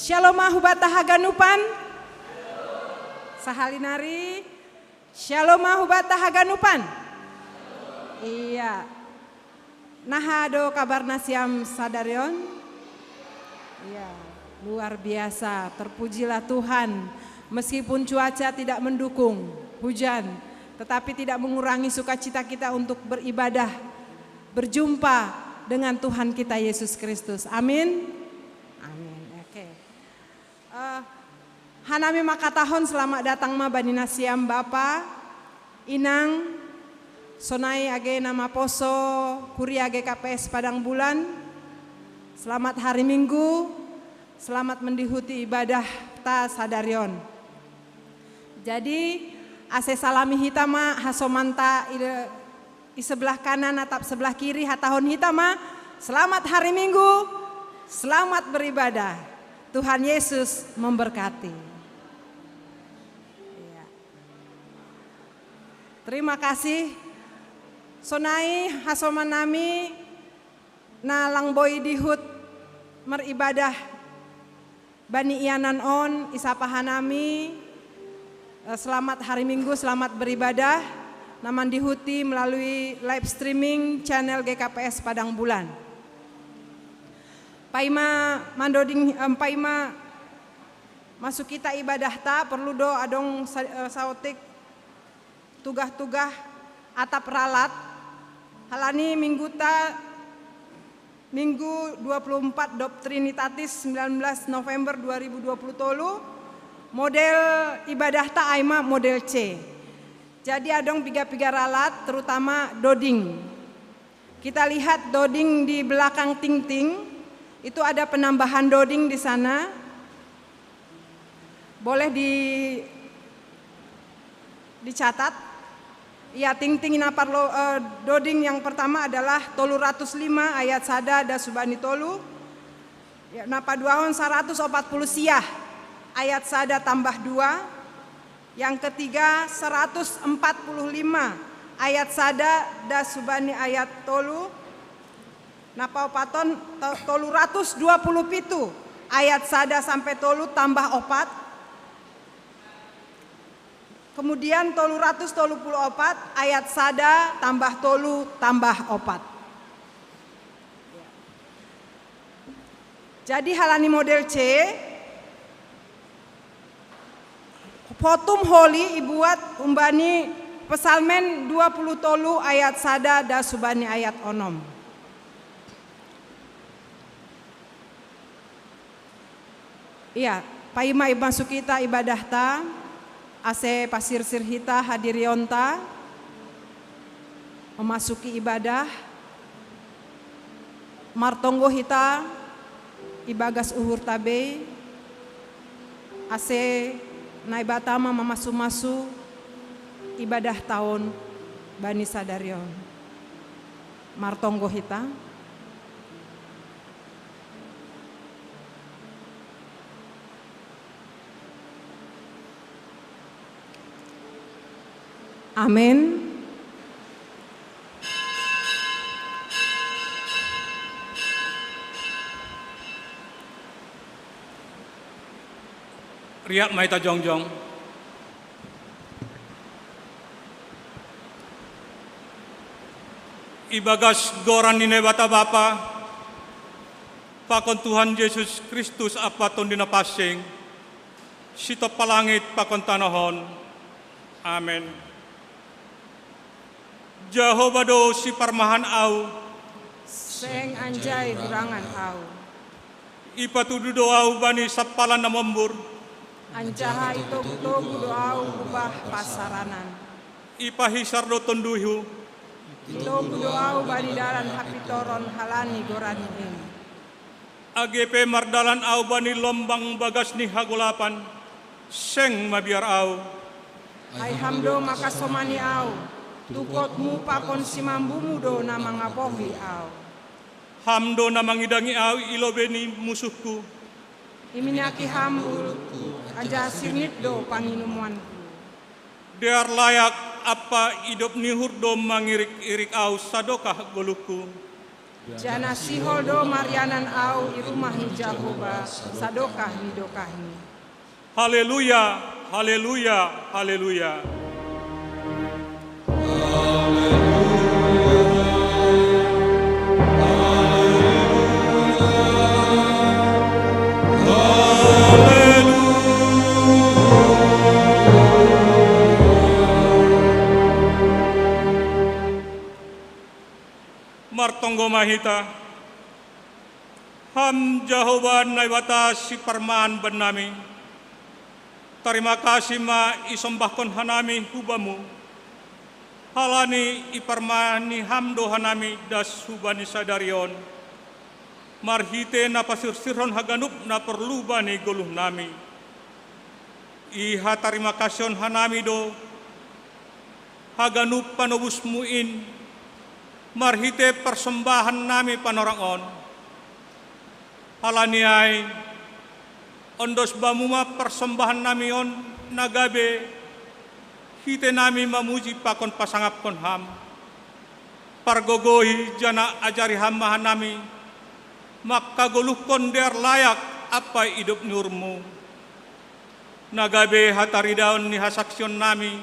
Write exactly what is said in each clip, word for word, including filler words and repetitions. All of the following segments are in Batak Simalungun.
Shalom hubata haganupan. Sahalinari. Shalom hubata haganupan. Iya. Naha do kabar nasiam sadarion. Iya, luar biasa. Terpujilah Tuhan. Meskipun cuaca tidak mendukung, hujan, tetapi tidak mengurangi sukacita kita untuk beribadah, berjumpa dengan Tuhan kita Yesus Kristus. Amin. Amin. Oke. Eh, hanami makatahon selamat datang ma bani nasiam Bapa, Inang, sonai age na maposo Kuria G K P S Padang Bulan. Selamat hari Minggu, selamat mendihuti ibadah ta sadarion. Jadi, ase salami hita ma hasomanta i, i sebelah kanan atap sebelah kiri, hatahon hita ma, selamat hari Minggu, selamat beribadah. Tuhan Yesus memberkati. Iya. Terima kasih. Sonai hasoman nami na lang boi dihut meribadah bani ianan on, isapa hanami, eh, selamat hari Minggu, selamat beribadah, na mandihuti melalui live streaming channel G K P S Padang Bulan. Paima mandoding, em, paima masuk kita ibadah ta, perlu do adong sa-, eh, saotik tugah-tugah atap ralat. Halani minggu ta, Minggu dua puluh empat Dob Trinitatis, sembilan belas November dua ribu dua puluh tolu, model ibadah ta ai ma model C. Jadi adong piga-piga ralat, terutama doding. Kita lihat doding di belakang tingting, itu ada penambahan doding di sana. Boleh di, dicatat. Ya, tingting na parlo, eh, doding yang pertama adalah tolu ratus lima ayat sada das hubani tolu. Ya, na paduahon saratus opat puluh sia ayat sada tambah dua. Yang ketiga, saratus empat puluh lima ayat sada das hubani ayat tolu. Na paopaton, to-, tolu ratus dua puluh pitu ayat sada sampai tolu tambah opat. Kemudian tolu ratus tolu puluh opat ayat sada tambah tolu tambah opat. Jadi halani model C, Votum Holi ibuat umbani Psalmen dua puluh tolu ayat sada das hubani ayat onom. Iya, paima imasuk hita ibadah ta, ase pasirsir hita hadirionta, memasuki ibadah, martonggo hita ibagas uhur ta bei, ase Naibata ma mamasu-masu ibadah ta on bani sadarion. Martonggo hita. Amin. Riak ma hita jongjong. Ibagas goran ni Naibata Bapa, pakon Tuhan Jesus Kristus Ampa Tondi Napansing, sitompa langit pakon tanoh on. Amen. Jahowa do siparmahan au. Seng anjai hurangan au. Ipatudu do au bani sampalan na mombur. Anjaha itogu-togu do au hubah pansaranan. Ipahisar do tonduihu. Itogu do au bani dalan hapintoron halani goranmu in. Age pe mardalan au bani lombang bagas ni hagolapan, seng mabiar au. Ai Ham do makasomani au, tukotmu pakon simambumu do na mangapohi au. Ham do na mangidangi au i lobei ni musuhku. Iminaki Ham uhurhu, anjaha sirnip do panginumonku. Dear layak ampa idop ni uhur do mangirik-irik au sadokah goluhku. Janah sihol do marianan ahu i rumah ni Jahowa sadokah ni dokahni. Haleluya, haleluya, haleluya. Martonggo ma hita. Ham Jahowa Naibata siparman bannami, tarima kasih ma isombahkon hanami hu Bamu, halani iparmani Ham do hanami das hubani sadari on, marhite na pasirsirhon haganup na porlu bani goluhnami. Ihatarimakasihon hanami do haganup panobusMu in, marhite parsombahannami panorang on. Halani ai, ondos Bamu ma parsombahannami on, na gabe hitenami mamuji pakon pasangapkon Ham. Pargogohi janah ajari Ham ma hanami, mangkagoluhkon dear layak ampa idop ni uhurMu, na gabe hataridaon ni hasaksionami,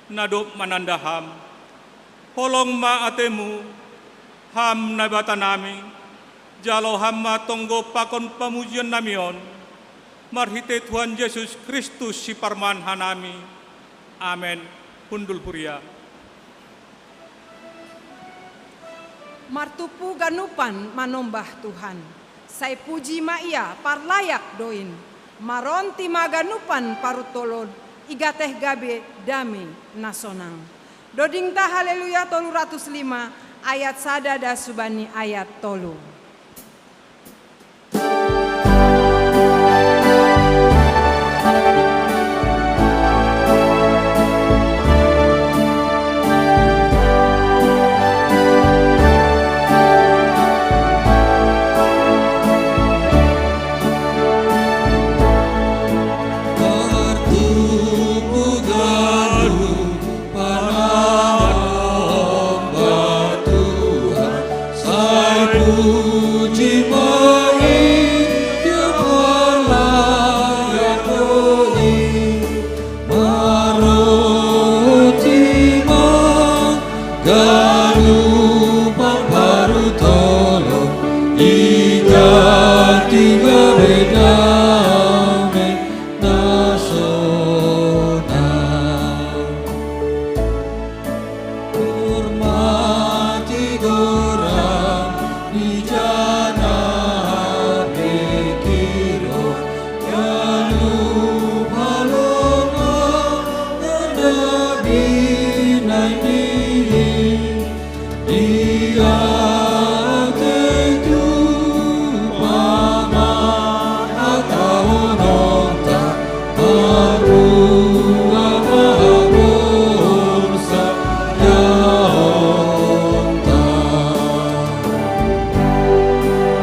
na dob mananda Ham. Holong ma ateMu, Ham Naibatanami, jalo Ham ma tonggo pakon pamujionnami on, marhite Tuhan Jesus Kristus siparman hanami. Amen. Hundul huria. Martumpu ganupan manombah Tuhan. Sai puji ma Ia, parlayak do in. Maronti ma ganupan paruntolon, i gateh gabe dame na sonang. Dodingta Haleluya tolu ratus lima, ayat sada das hubani ayat tolu.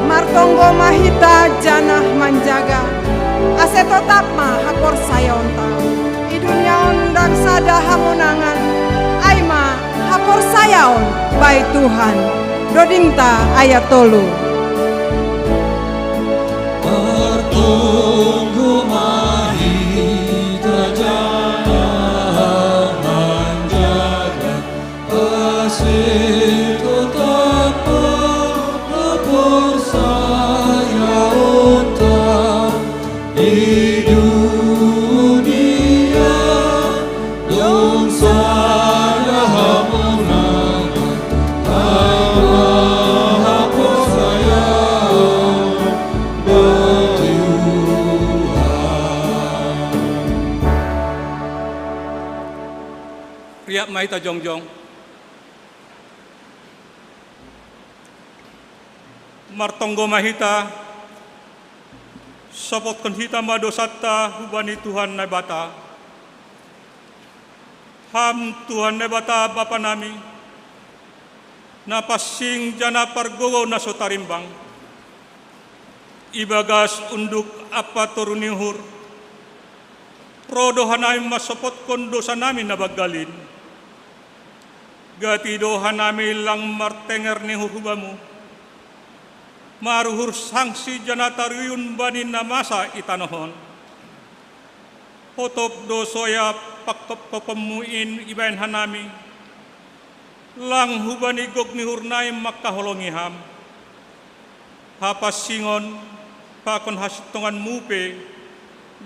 Martonggo ma hita janah manjaga, ase totap ma haporsayaonta. I dunia on ndang sada hamonangan, ai ma haporsayaon bai Tuhan. Dodingta ayat tolu. Martonggo ma hita janah manjaga, ase totap ma haporsayaonta. I dunia ndang sada hamonangan, ai ma haporsayaon bai Tuhan. Riap ma hita jongjong. Martonggo ma hita, sopotkon hita ma dosanta hubani Tuhan Naibata. Ham Tuhan Naibata Bapanami, na pansing janah pargogoh na so tarimbang, ibagas unduk ampa toru ni uhur, roh do hanami mansopotkon dosanami na banggal in. Gati do hanami lang martenger ni uhur hu Bamu, Maruhur sangsi janah taruyun bani na masa i tanoh on. Hotop do soya pangkopkoponmu in ibahen hanami, lang hubani gok ni uhurnami mangkaholongi Ham. Hapansingon pakon hasintonganmu pe,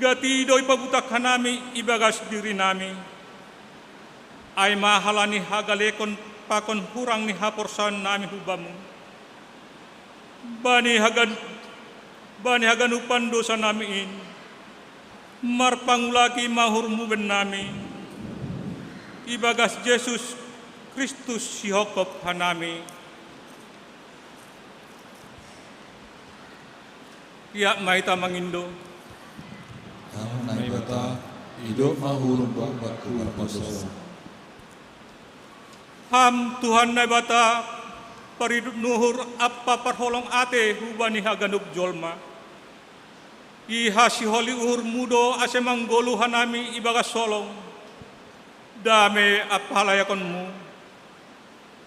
gati do ipabutak hanami ibagas dirinami, ai ma halani hagalekon pakon hurang ni haporsayaonnami hu Bamu. Bani hagan-, bani haganupan dosanami in, marpangulaki ma uhurmu bennami, ibagas Jesus Kristus sihongkop hanami. Riap ma hita mangindo. Ham Naibata, idop ma uhurmu bakku pardosa. Ham Tuhan Naibata, paridop ni uhur ampa parholong atei hubani haganup jolma. Ihasiholi uhurmu do ase manggoluh hanami ibagas holong, dame ampa halayakonmu.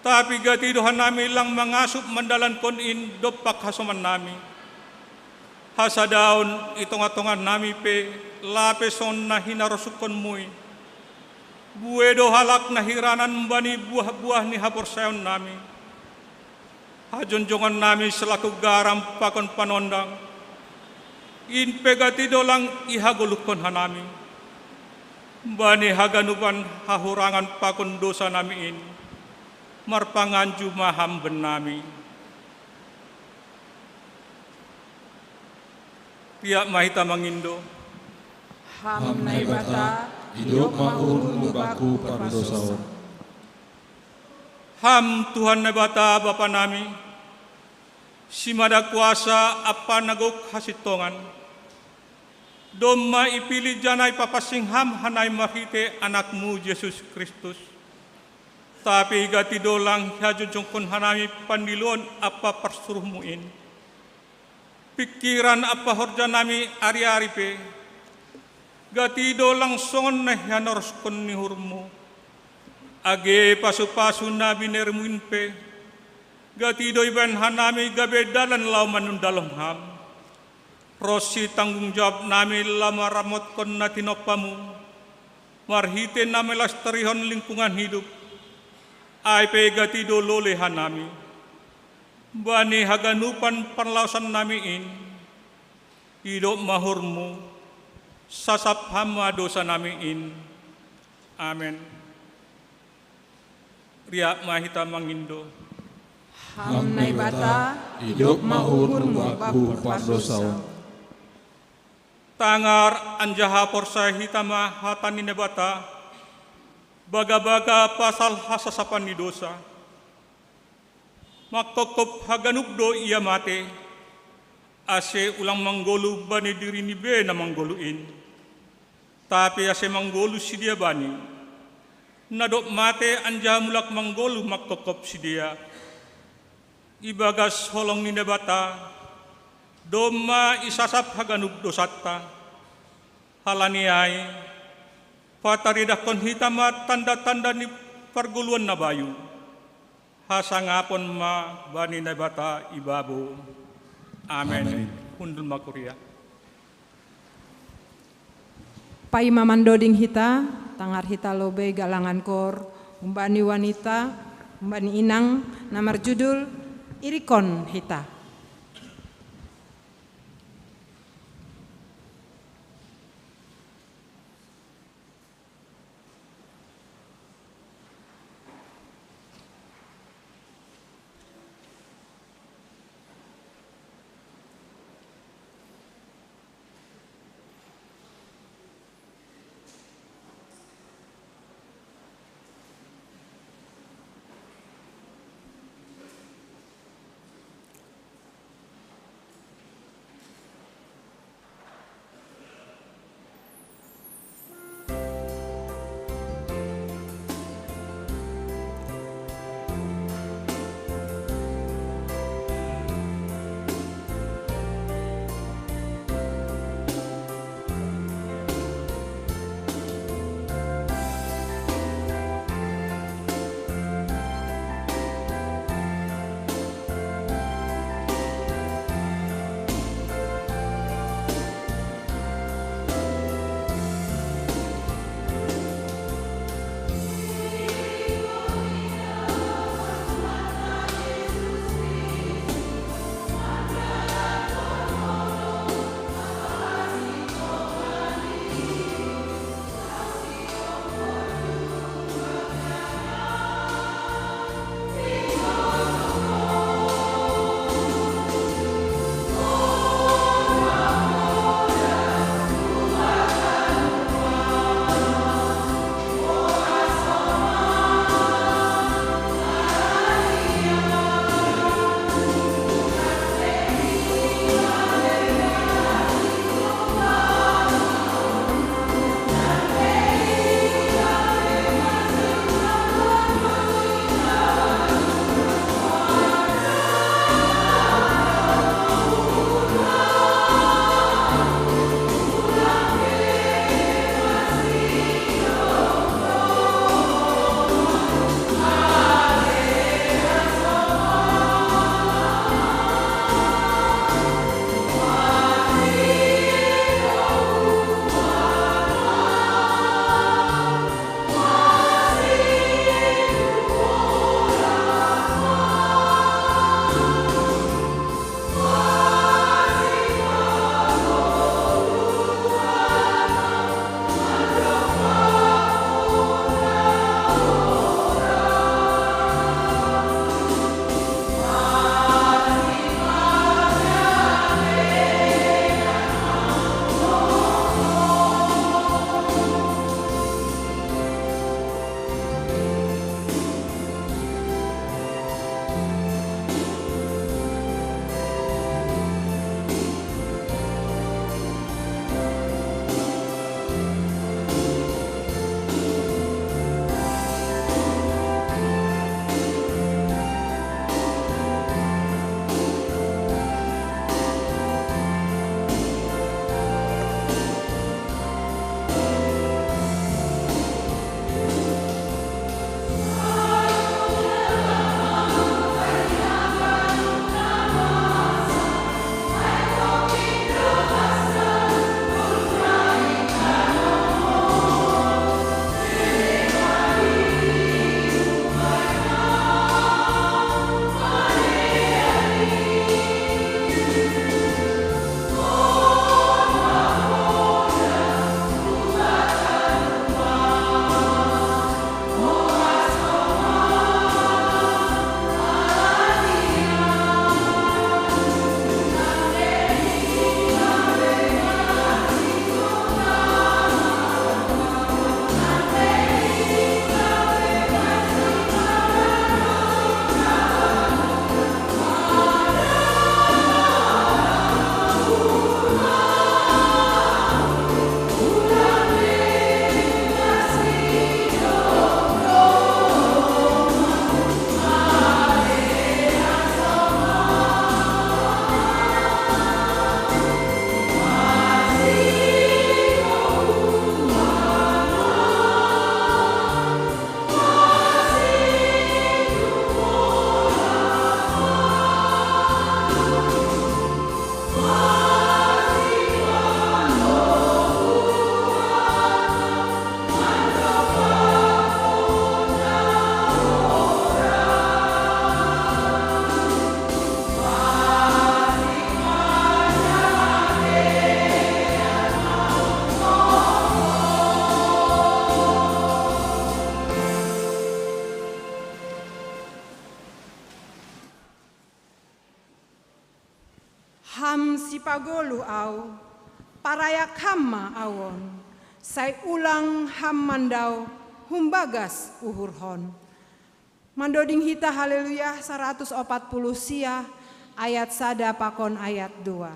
Tapi gati do hanami lang mangasup mandalankon in dompak hasomannami. Hasadaon i tongatonganami pe lape songon na hinarosungkonmu i. Buei do halak na hiranan bani buah-buah ni haporsayaonnami. Hajongjongannami selaku garam pakon panondang, in pe gati do lang ihagoluhkon hanami. Bani haganupan hahurangan pakon dosanami in, marpanganju ma Ham bennami. Riap ma hita mangindo. Ham Naibata, idop ma uhurmu bakku pardosa on. Ham Tuhan Naibata Bapanami, simada kuasa ampa na gok hasintongan, domma ipilih janah ipapansing Ham hanami marhitei AnakMu Jesus Kristus. Tapi gati do lang ihajongjongkon hanami pandiloon ampa parsuruhMu in. Pingkiran ampa horjanami ariari pe, gati do lang songon na hinarosungkon ni uhurMu. Age pasupasu na binereMu in pe, gati do ibahen hanami gabe dalan laho manundalhon Ham. Ronsi tanggung jawabnami laho maramotkon na tinompaMu, marhitei na melastarihon lingkungan hidup, ai pe gati do lolei hanami. Bani haganupan panlaosannami in, idop ma uhurMu, sasap Ham ma dosanami in. Amen. Riap ma hita mangindo. Ham Naibata, idop ma uhurmu bakku pardosa on. Tangar anjaha porsaya hita ma hata ni Naibata, bagabaga pasal hasasapan ni dosa. Mangkopkop haganup do ia mate, ase ulang manggoluh bani dirini be na manggoluh in, tapi ase manggoluh sidea Bani, na dob mate anjaha mulak manggoluh mangkopkop sidea. Ibagas holong ni Naibata, domma isasap haganup dosanta. Halani ai, pataridahkon hita ma tanda-tanda ni pargoluhan na bayu. Hasangapon ma bani Naibata ibabo. Amen. Amen. Hundul ma kuria. Paima mandoding hita, tangar hita lobei galangan koor, umbani wanita, umbani inang, na marjudul Irikon Hita. sipagoluh au, parayak ham ma au on, sai ulang ham mandao humbagas uhurhon. Mandoding hita Haleluya saratus opat puluh sia, ayat sada pakon ayat dua.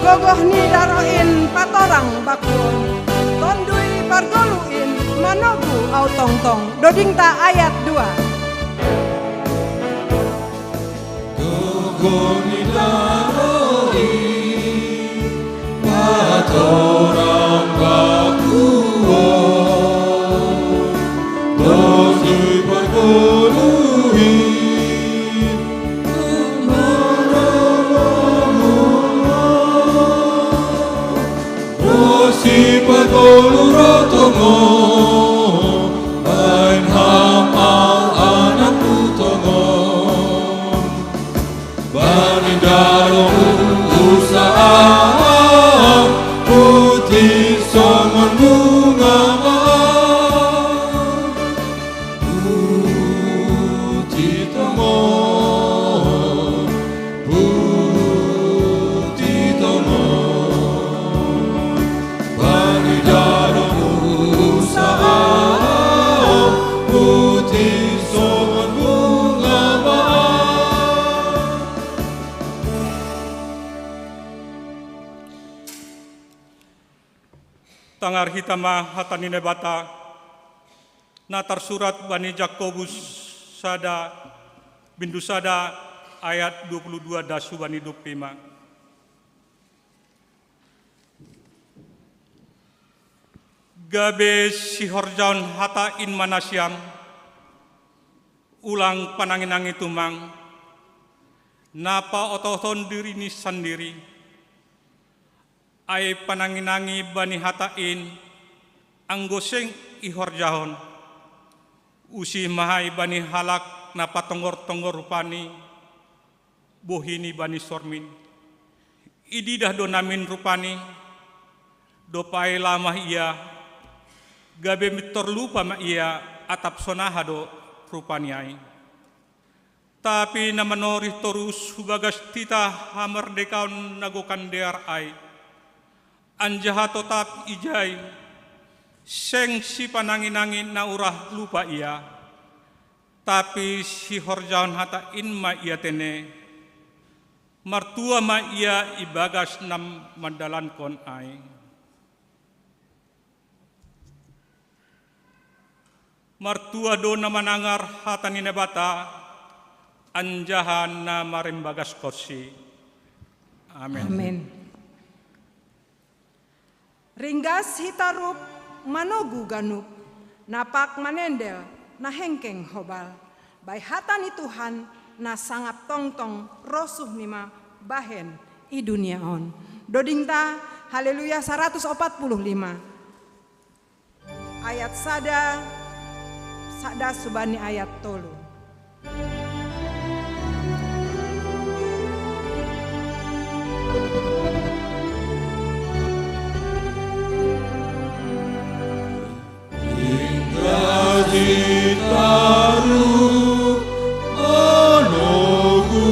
Gogoh ni daroh in patorang bakuon, Tonduy Pargoluh in manogu au tongtong. Dodingta ayat dua. Gogoh ni daroh in patorang bakuon, Tonduy Pargoluh in manogu au. Dosi pargoluh ro tongon, bahen ham au anakmu tongon. Bani daroh huusaha putih songon bunga mawar. Putih tongon, putih tongon, bani daroh huusaha putih songon bunga mawar. Tangar hita ma hata ni Naibata, na tarsurat bani Jakobus sada, bindu sada, ayat dua puluh dua das hubani dua puluh lima. Gabe sihorjahon hata in ma nasiam, ulang panangi-nangi tumang, na paotothon dirini sandiri. Ai panangi-nangi bani hata in, anggo seng ihorjahon, usih ma ai bani halak na patonggor-tonggor rupani, bohini bani sormin. Ididah do namin rupani, dob ai laho ma ia, gabe mintor lupa ma ia, atap sonaha do rupani ai. Tapi na manorih torus hubagas titah hamardekaon na gokan dear ai, anjaha totap ijai, seng sipanangi-nangi na urah lupa ia, tapi sihorjahon hata in ma ia tene, martua ma ia ibagas na mandalankon ai. Martua do na manangar hata ni Naibata, anjaha na marimbagaskonsi. Amen. Amen. Ringgas hita rup manogu ganup, na pak manendel, na hengkeng hobal. Bai hata ni Tuhan, na sangap tongtong rosuh nima bahen i dunia on. Dodingta, Haleluya saratus opat puluh lima. Ayat sada, sada subani ayat tolu. Ingkah di taruh, manogu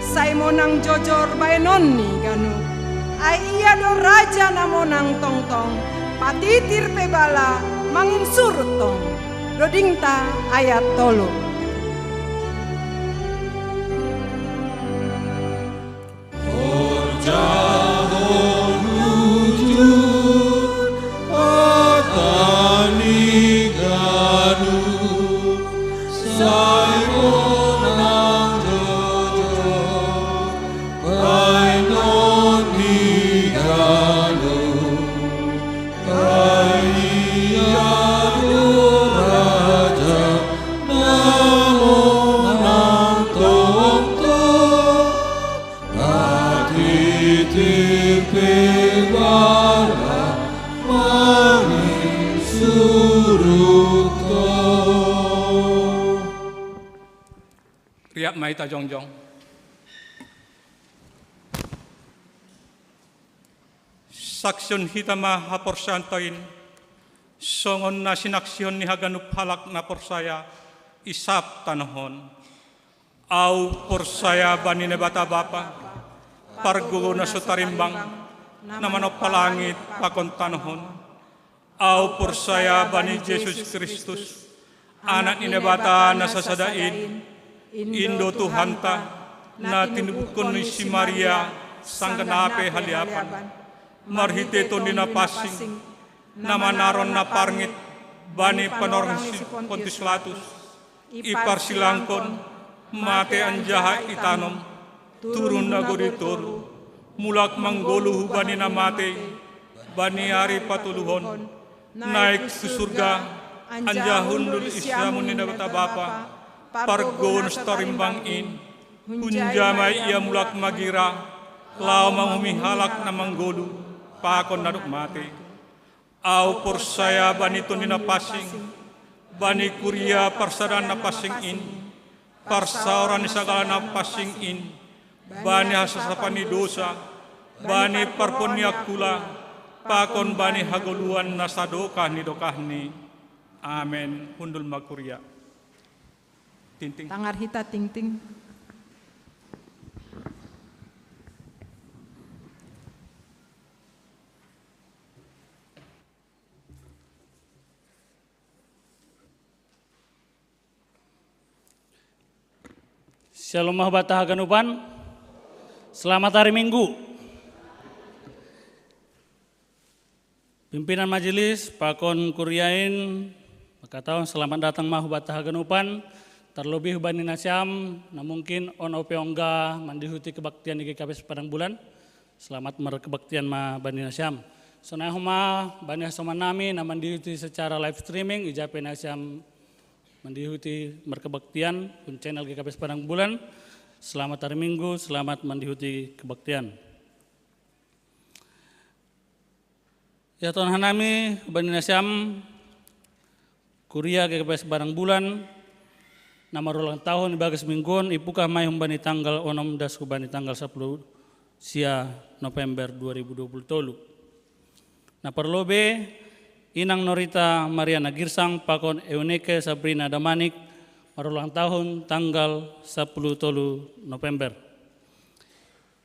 Sai monang jojor baenon ni ganup. Ai ia do raja na monang tongtong, patitir pe bala manginsurut tong. Dodingta ayat tolu. Riap mai tajongjong. Saksihon hita ma haporsayaonta in, songon na sinaksihon ni haganup halak na porsaya i sab tanoh on. Ahu porsaya bani Naibata Bapa, pargogo na so tarimbang, na manompa langit pakon tanoh on. Ahu porsaya bani Jesus Kristus, Anak ni Naibata na sasada in, in do Tuhanta, na tinubuhon ni si Maria, sanggah na pe haliapan. Marhite Tondi Napansing, na manaron na parngit, bani panorang si Pontius Latus, iparsilangkon, mate anjaha itanom, turun na gori toru, mulak manggoluh hubani na mate, bani ari patoluhon, naik tu surga, anjaha hundul i siamun ni Naibata Bapa, pargogo na so tarimbang in, hunja ma ia mulak magira, laho manguhumi halak na manggoluh, pakon na dob mate. Ahu porsaya bani Tondi Napansing, bani kuria parsadaan na pansing in, parsaoran ni sagala na pansing in, bani hasasapan ni dosa, bani parpon ni angkula, pakon bani hagoluhan na sadokah ni dokahni. Amen. Hundul ma kuria. Tingting. Tangar hita tingting. Shalom ma hubanta haganupan. Selamat hari Minggu. Pimpinan majelis, pakon kuria in, mangkatahon selamat datang ma hubanta haganupan, tarlobih hubani nasiam, na mungkin on ope ongga mandihuti kebaktian i G K P S Padang Bulan. Selamat markebaktian ma bani nasiam. Sonai homa bani hasoman nami na mandihuti secara live streaming, ija pe nasiam mandihuti markebaktian, hun channel G K P S Padang Bulan. Selamat hari Minggu, selamat mandihuti kebaktian. Ia tongon hanami, hubani nasiam, kuria G K P S Padang Bulan, na marulang tahun ibagas minggu on, ipukah mai humbani tanggal onom das hubani tanggal sapuluh sia November dua ribu dua puluh tolu. Na parlobei, inang Norita Mariana Girsang pakon Eunike Sabrina Damanik, marulang tahun tanggal sapuluh tolu November.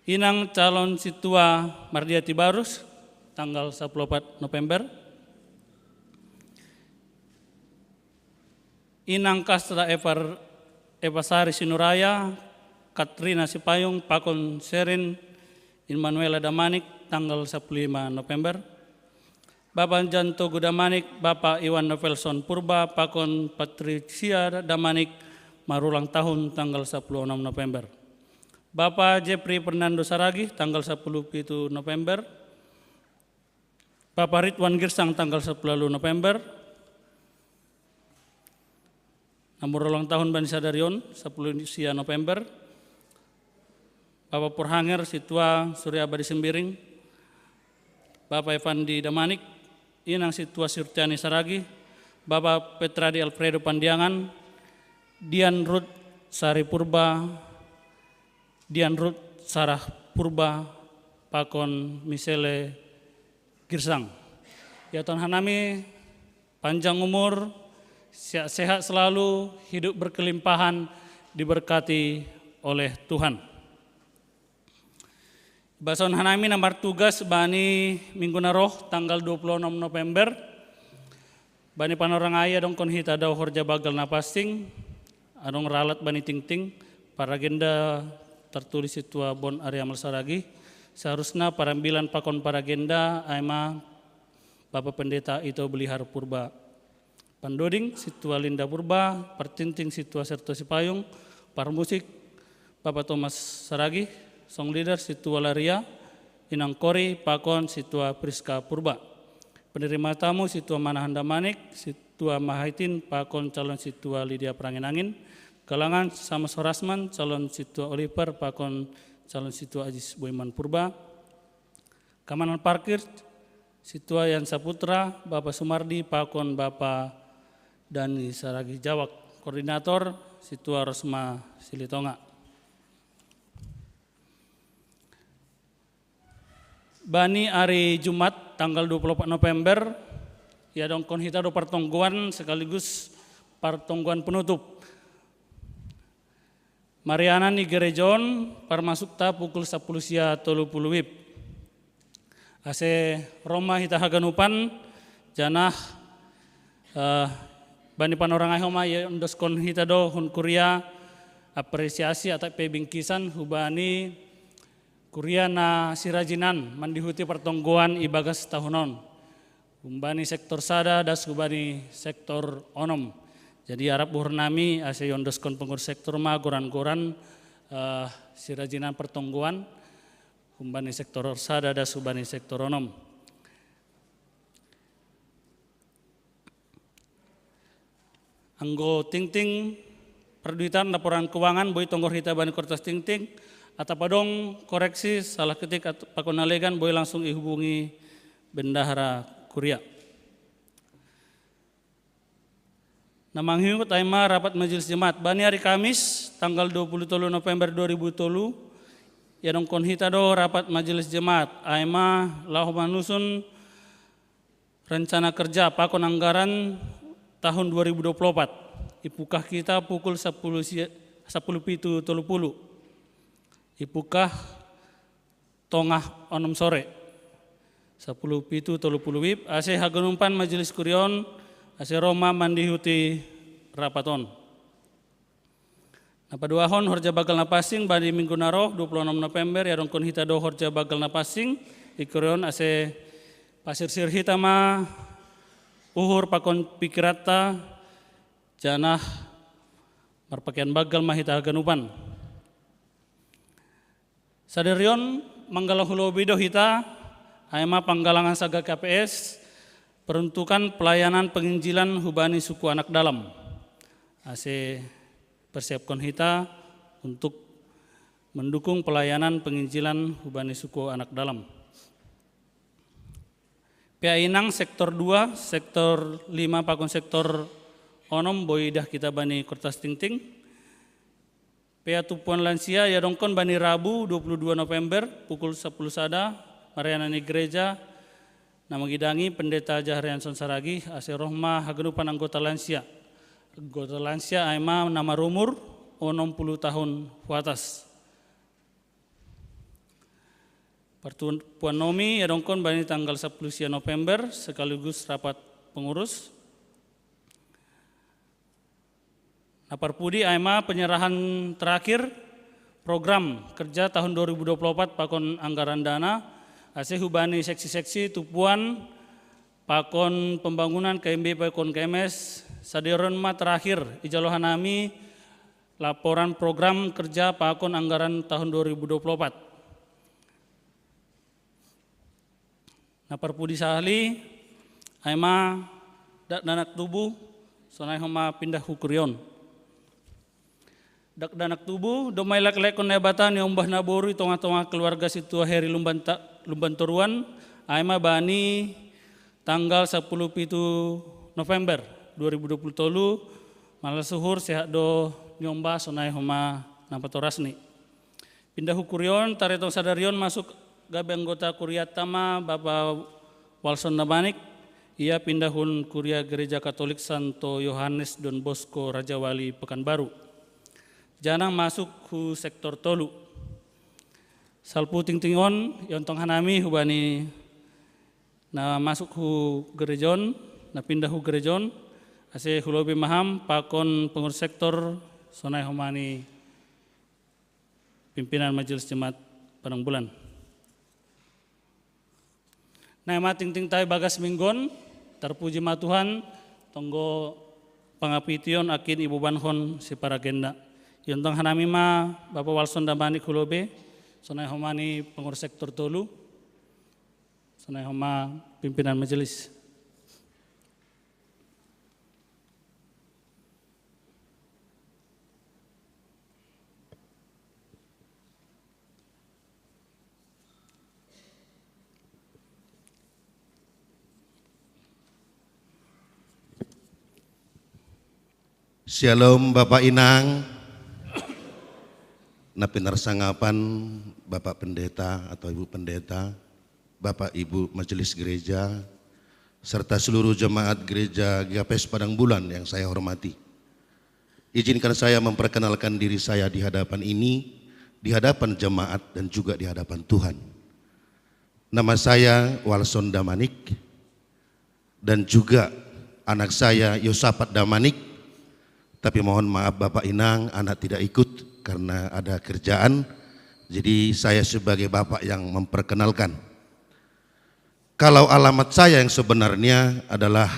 Inang calon sintua Mardia Tibarus, tanggal sapuluh opat November. Inang Kastra Evar-, Evasari Sinuraya, Katrina Sipayung, pakon Serin Immanuela Damanik, tanggal sapuluh lima November. Bapa Jan Togu Damanik, Bapa Iwan Novelson Purba, pakon Patricia Damanik, marulang tahun tanggal sapuluh onom November. Bapa Jeffrey Fernando Saragih, tanggal sapuluh pitu November. Bapa Ridwan Girsang, tanggal sapuluh ualu November. Na marulang tahun bani sadari on, sapuluh sia November. Bapa Porhanger, sintua Surya Abadi Sembiring. Bapa Evandi Damanik, inang sintua Surtiani Saragih. Bapa Petradi Alfredo Pandiangan. Dian Ruth Sari Purba. Dian Ruth Sarah Purba, pakon Misele Girsang. Ia tongon hanami, panjang umur, sehat-sehat selalu, hidup berkelimpahan, diberkati oleh Tuhan. Bason hanami na martugas bani minggu na roh tanggal dua puluh enam November, bani panorangai adong kon hita do horja bagal na passing, adong ralat bani tingting, paragenda tertulis situa bon ari amal saragi, seharusna parambilan pakon paragenda ai ma Bapa Pendeta Ito Belihar Purba. Pandoding situa Linda Purba, partinting situa Serto Sipayung, parmusik Bapa Thomas Saragi, song leader situa Laria, inang kori pakon situa Priska Purba. Penerima tamu situa Manahan Damanik, situa Mahaitin pakon calon situa Lydia Perangin-angin, galangan sama Sorasman, calon situa Oliver pakon calon situa Ajis Boiman Purba, kamanan parkir, situa Yan Saputra, Bapa Sumardi pakon Bapa Dani Saragi Jawak, koordinator situa Rosma Silitonga. Bani ari Jumat tanggal dua puluh empat November, ia dongkon hita do partonggoan sekaligus partonggoan penutup. Marianan i gereja on parmasukta pukul sapuluh sia tolu puluh wib. Ase ro ma hita haganupan, janah eh, bani panorangai homa ia ondoskon hita do hun kuria apresiasi atap pe bingkisan hubani kuria na sirajinan mandihuti partonggoan i bagas tahun on. Humbani sektor sada das hubani sektor onom. Jadi arap buhur nami ase iondoskon pengurus sektor ma goran-goran eh, sirajinan partonggoan humbani sektor sada das hubani sektor onom. Anggo tingting perduitan laporan keuangan boi tonggor hita bani kortas tingting, atap adong koreksi salah ketik pakon na legan boi langsung ihubungi bendahara kuria. Na mangihut ai ma rapat majelis jemaat bani hari Kamis tanggal dua puluh tolu November dua ribu tolu, ia dongkon hita do rapat majelis jemaat ai ma laho manusun rencana kerja pakon anggaran tahun dua ribu dua puluh empat. Ipukah kita pukul sepuluh, sepuluh pitu tolu puluh. Ipukah tongah onom sore. Sepuluh pitu tolu puluh wib, ase haganupan majelis kurion, ase ro ma mandihuti rapat on. Na paduahon horja bagal na passing bani minggu na roh dua puluh enam November ia dongkon hita do horja bagal na passing, ikurion ase pasirsir hita ma uhur pakon pikiranta janah marpakean bagal ma hita haganupan. Saderion manggalang hulobi do hita, ai ma panggalangan saga K P S, peruntukan pelayanan penginjilan hubani suku anak dalam. Ase persiapkan hita untuk mendukung pelayanan penginjilan hubani suku anak dalam. Pea inang sektor dua, sektor lima pakon sektor onom boi dah kita bani kertas tingting. Pea tumpuan lansia ia dongkon bani Rabu dua puluh dua November pukul sepuluh sada marianan i gereja na mangidangi Pendeta Jahrianson Saragi ase roh ma haganupan anggota lansia. Anggota lansia ai ma na marumur onom puluh tahun hu atas. Partumpuan nomi ia dongkon bani tanggal sepuluh sia November sekaligus rapat pengurus. Na parpudi ai ma penyerahan terakhir program kerja tahun dua ribu dua puluh empat pakon anggaran dana ase hubani seksi-seksi tumpuan pakon pembangunan K M B pakon K M S. Saderion ma terakhir ijalo hanami laporan program kerja pakon anggaran tahun dua ribu dua puluh empat. Na parpudi sahali ai ma dakdanak tubu sonai homa pindah hu kurion. Dakdanak tubu domma ilak-ilakkon Naibata niombah naboru i tongah-tongah keluarga situa Heri Lumban, Lumban Toruan ai ma bani tanggal sepuluh pitu November dua ribu dua puluh tolu. Malas uhur sehat do niombah sonai homa na patorasni. Pindah hu kurion taretong sadarion masuk gabe anggota kuriatta ma Bapa Walson Nabanik. Ia pindah hun kuria Gereja Katolik Santo Yohanes Don Bosco Rajawali Pekanbaru. Janang masuk hu sektor tolu. Salpu tingting on, iontong hanami hubani na masuk hu gereja on, na pindah hu gereja on, ase hulobi ma ham pakon pengurus sektor, sonai homa ni pimpinan Majelis Jemaat Padang Bulan. Nai ma tingting ta ibagas minggu on, tarpuji ma Tuhan, tonggo pangapition akin ibobankon si paragenda. Iontong hanami ma Bapa Walson Damanik hulobi, sonai homa ni pengurus sektor tolu, sonai homa pimpinan majelis. Shalom Bapak Inang. Na pinarsangapan Bapak Pendeta atau Ibu Pendeta, Bapak Ibu Majelis Gereja, serta seluruh jemaat Gereja G K P S Padang Bulan yang saya hormati. Izinkan saya memperkenalkan diri saya di hadapan ini, di hadapan jemaat dan juga di hadapan Tuhan. Nama saya Walson Damanik dan juga anak saya Yosapat Damanik. Tapi mohon maaf Bapak Inang, anak tidak ikut karena ada kerjaan. Jadi saya sebagai bapak yang memperkenalkan. Kalau alamat saya yang sebenarnya adalah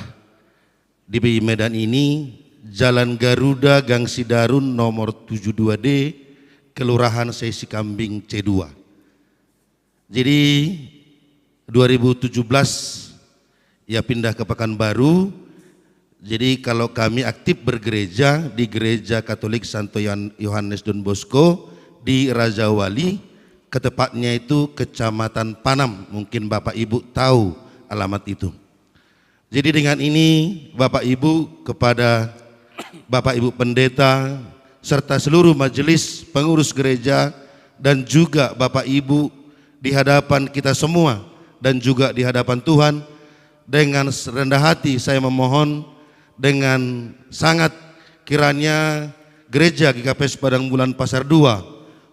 di Medan ini, Jalan Garuda, Gang Sidarun, nomor tujuh dua D, Kelurahan Sesi Kambing C dua. Jadi dua ribu tujuh belas ia pindah ke Pekanbaru. Jadi kalau kami aktif bergereja di Gereja Katolik Santo Yohan-, Yohanes Don Bosco di Rajawali, ketepatnya itu Kecamatan Panam. Mungkin Bapak Ibu tahu alamat itu. Jadi dengan ini Bapak Ibu, kepada Bapak Ibu Pendeta serta seluruh majelis pengurus gereja dan juga Bapak Ibu di hadapan kita semua dan juga di hadapan Tuhan, dengan rendah hati saya memohon dengan sangat, kiranya Gereja G K P S Padang Bulan Pasar dua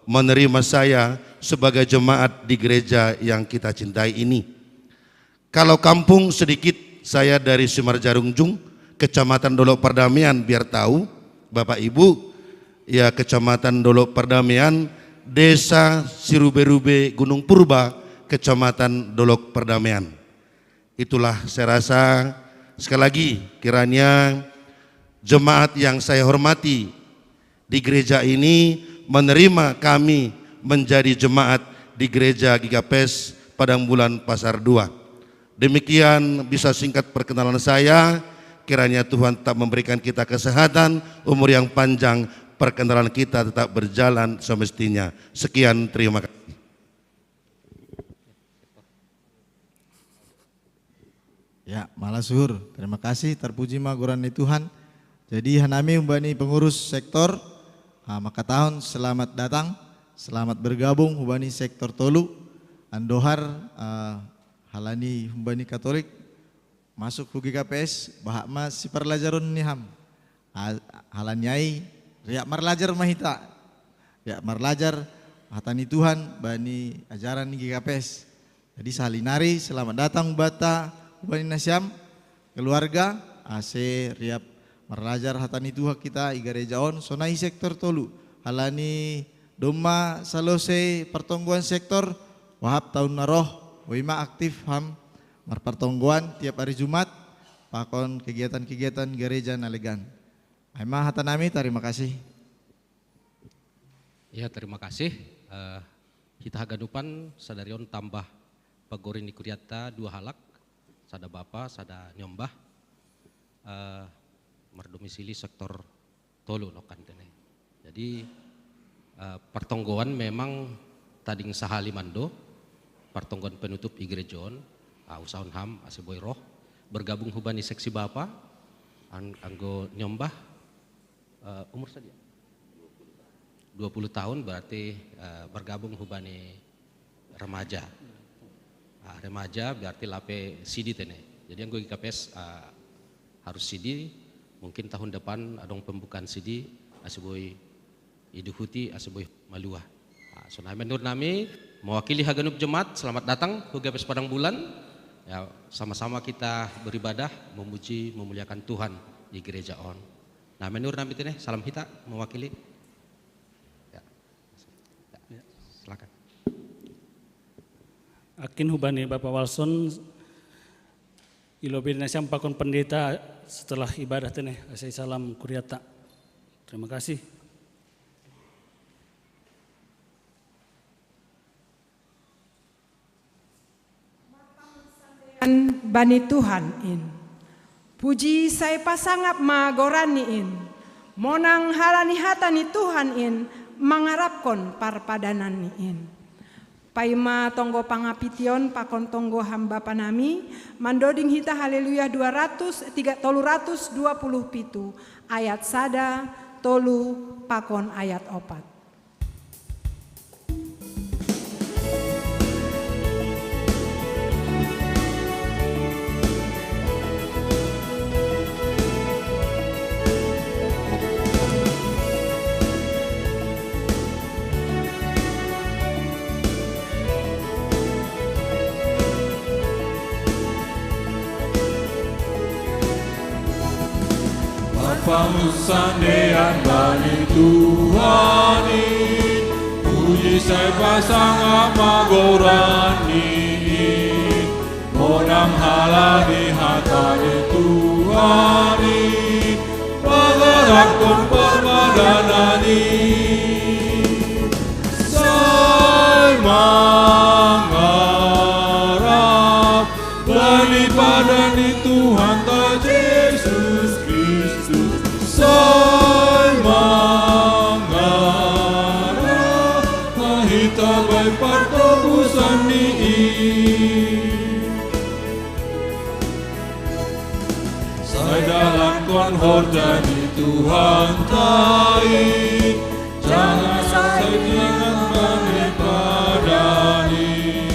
menerima saya sebagai jemaat di gereja yang kita cintai ini. Kalau kampung sedikit, saya dari Simarja Rungjung, Kecamatan Dolok Pardamaian, biar tahu Bapak Ibu, ya, Kecamatan Dolok Pardamaian, Desa Sirube-rube Gunung Purba, Kecamatan Dolok Pardamaian. Itulah saya rasa, sekali lagi, kiranya jemaat yang saya hormati di gereja ini menerima kami menjadi jemaat di Gereja G K P S Padang Bulan Pasar dua. Demikian bisa singkat perkenalan saya. Kiranya Tuhan tetap memberikan kita kesehatan, umur yang panjang, perkenalan kita tetap berjalan semestinya. Sekian, terima kasih. Ya, malas suhur. Terima kasih, tarpuji ma goran ni Tuhan. Jadi hanami humbani pengurus sektor, ah, mangkatahon selamat datang, selamat bergabung humbani sektor tolu. Andohar, ah, halani humbani Katolik masuk hu G K P S, bahat ma siparlajaron ni ham. A-, halani ai, riap marlajar ma hita. Riap marlajar hata ni Tuhan bani ajaran ni G K P S. Jadi sahali nari, selamat datang banta humbani nasiam, keluarga, ase riap marlajar hata ni Tuhan hita i gareja on, sonai sektor tolu. Halani domma salose partonggoan sektor, wahap taon na roh, boi ma aktif ham marpartonggoan tiap ari Jumat, pakon kegiatan-kegiatan gareja na legan. Ai ma hata nami, tarima kasih. Ya, terima kasih. Eh, hita haganupan sadari on tambah pagori ni kurianta dua halak, sada bapa, sada niombah, eh, mardomisili sektor tolu nongkan tene. Jadi, eh, partonggoan memang tading sahali mando, partonggoan penutup i gereja on, ah, usahaon ham ase boi roh, bergabung humbani seksi bapa, an-, anggo niombah, eh, umur sadia? Dua puluh tahun, berarti, eh, bergabung humbani remaja. Ah, remaja berarti lape sidi tene. Jadi anggo G K P S, ah, harus sidi, mungkin tahun depan adong pembukaan sidi, ase boi iduhuti asa boi malua. Nah, so nami, menurut nami, mewakili haganup jemaat, selamat datang ke G K P S Padang Bulan. Ya, sama-sama kita beribadah, memuji, memuliakan Tuhan di gereja on. Nah, menurut nami tene, salam hita mewakili. Ya. Ya, silakan. Akin hubani Bapak Walson, ilobi nai siam pakon pendeta setelah ibadah tene, asai salam kuriata. Terima kasih. Bani Tuhan in. Puji sai pasangap ma goran ni in. Monang halani hata ni Tuhan in, mangarapkon parpadanan ni in. Paima tonggo pangapition pakon tonggo hamba panami, mandoding hita Haleluya dua ratus, tiga, tolu ratus dua puluh pitu, ayat sada, tolu, pakon ayat opat. Pangusandean bani Tuhan i, puji sai pasangap ma goran ni i, monang halani hata ni Tuhan i, mangarapkon parpadanan i. Sai mangarap bani padan ni Tuhanta Jesus Kristus, sai mangarap ma hita bai partobusan ni i. Sai dalankon horja ni Tuhanta i, jangan sai ingat bani padan i.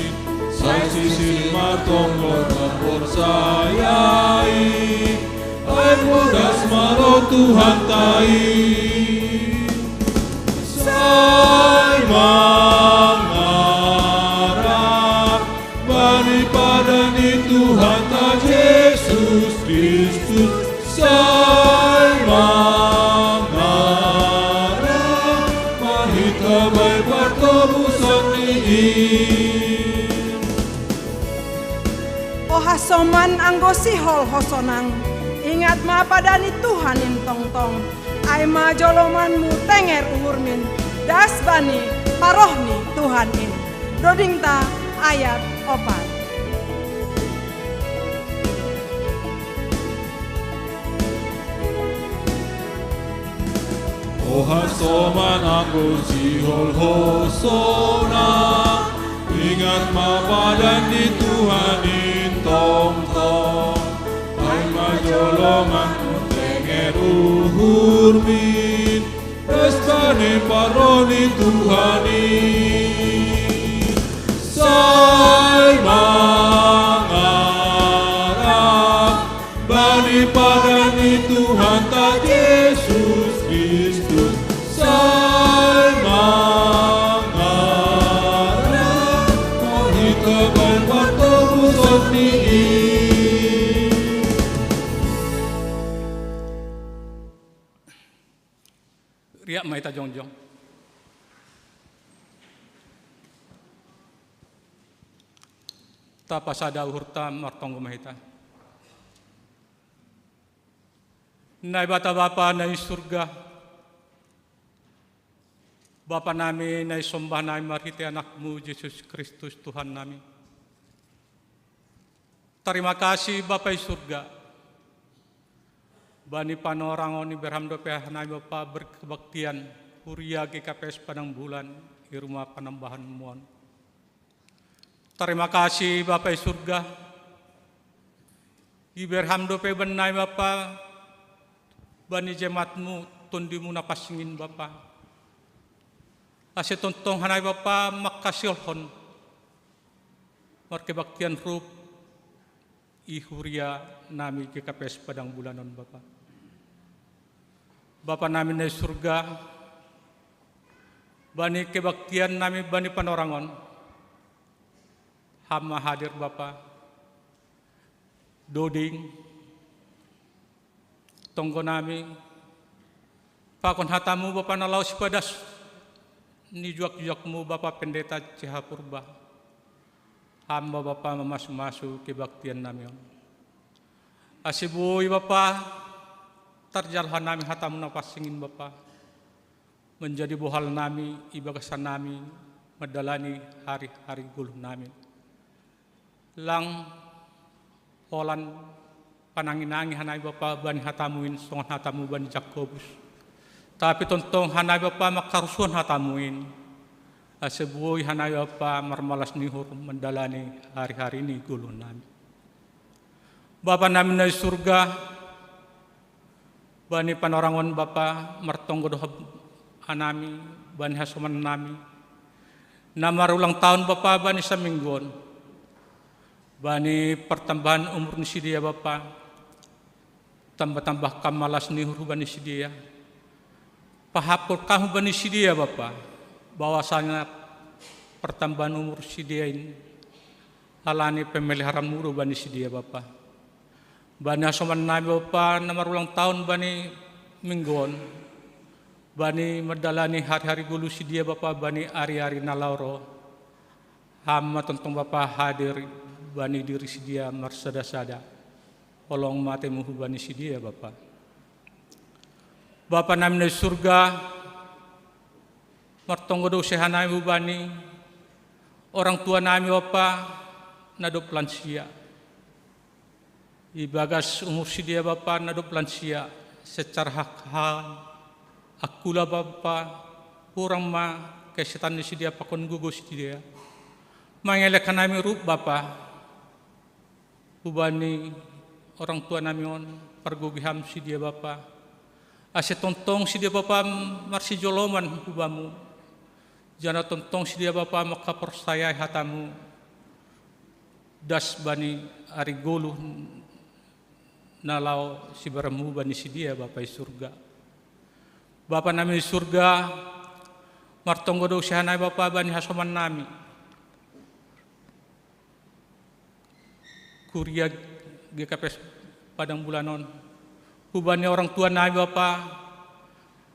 Sai sisin martonggo marporsaya i, ai podas ma ro Tuhanta i. Sai mangarap bani padan ni Tuhanta Jesus Kristus, sai mangarap ma hita bai partobusan ni i. O hasoman anggo sihol ho sonang, ingat ma padan ni Tuhan in tongtong. Ai ma jolomanmu tenger uhurmin, das bani paroh ni Tuhan in. Dodingta ayat opat. O hasoman anggo sihol ho sonang, ingat ma padan ni Tuhan in tongtong. Ai ma jolomanmu tenger uhurmin, das bani paroh ni Tuhan i. Sai mangarap bani padan ni Tuhanta Jesus Kristus, sai mangarap ma hita bai partobusan ni i. Riak ma hita jongjong. Tapasada uhurta, martonggo ma hita. Naibata Bapa na i surga, Bapa nami na i sombah nami marhite Anakmu Jesus Kristus Tuhan nami. Tarima kasih Bapa i surga, bani panorangon iberham dope hanami Bapa berkebaktian huria G K P S Padang Bulan i rumah panambahanmu on. Tarima kasih Bapa i surga, iberham dope bannami Bapa, bani jemaatmu, tondimu na pansingin Bapa. Ase tongtong hanami Bapa mangkasiolhon markebaktian rup i huria nami G K P S Padang Bulan on Bapa. Bapa nami na i surga, Bani kebaktian nami bani Panorangon, Ham ma hadir Bapa, doding, tonggo nami, pakon hatamu Bapa na laho sipadas ni juak-juakmu Bapa Pendeta C H Purba. Ham ma Bapa mamasu-masu kebaktian nami on. Ase boi Bapa, tarjalo hanami hatamu na pansing in Bapa, manjadi bohal nami, ibagasan nami, mandalani hari-hari goluh nami. Lang holan panangi-nangi hanami Bapa bani hatamu in songon hatamu bani Jakobus. Tapi tongtong hanami Bapa mangkarusuhon hatamu in, ase boi hanami Bapa marmalas ni uhur mandalani hari-hari ni goluh nami. Bapa nami na i surga, bani Panorangon Bapa, martonggo do hanami bani hasoman nami na marulang taon Bapa bani saminggu on, bani partambahan umur ni sidea Bapa, tambah-tambah Kam malas ni uhur bani sidea. Pahaphon Kam bani sidea Bapa, bahwasanya partambahan umur sidea in alani pemeliharaan-Mu do bani sidea Bapa. Bani hasoman nami Bapa na marulang taon bani minggu on, bani mandalani hari-hari goluh sidea Bapa bani ari-ari na laho ro. Ham ma tongtong Bapa hadir bani diri sidea marsada-sada. Holong ma ateMu hubani sidea Bapa. Bapa nami na i surga, martonggo do use hanami hubani orang tua nami Bapa na dob lansia. Ibagas umur sidea Bapa na dob lansia, secara hak-, hal angkula Bapa, hurang ma kesetan ni sidea pakon gogo sidea. Mangelek hanami rup Bapa, hubani orang tua nami on, pargogi Ham sidea Bapa. Ase tongtong sidea Bapa marsijoloman hu Bamu. Jala tongtong sidea Bapa mangkaporsayai hataMu, das bani ari goluh na laho sibaranmu bani sidea Bapa i surga. Bapa nami i surga, martonggo do use hanami Bapa bani hasoman nami. Kuria G K P S Padang Bulan on, hubani orang tua nami Bapa,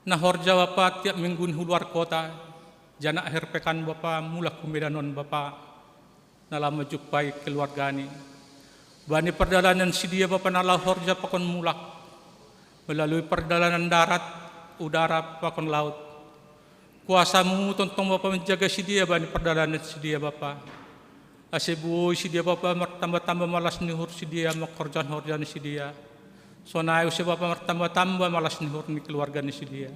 na horja Bapa tiap minggu ni hu luar kota, jala akhir pekan Bapa mulak hu Medan on Bapa, na laho manjumpai keluargani. Bani pardalanan sidea Bapa na laho horja pakon mulak, melalui pardalanan darat, udara pakon laut. KuasaMu tongtong Bapa manjaga sidea bani pardalanan sidea Bapa. Ase boi sidea Bapa martamba-tamba malas ni uhur sidea mangkorjahon horja ni sidea. Sonai use Bapa martamba-tamba malas ni uhur ni keluarga ni sidea.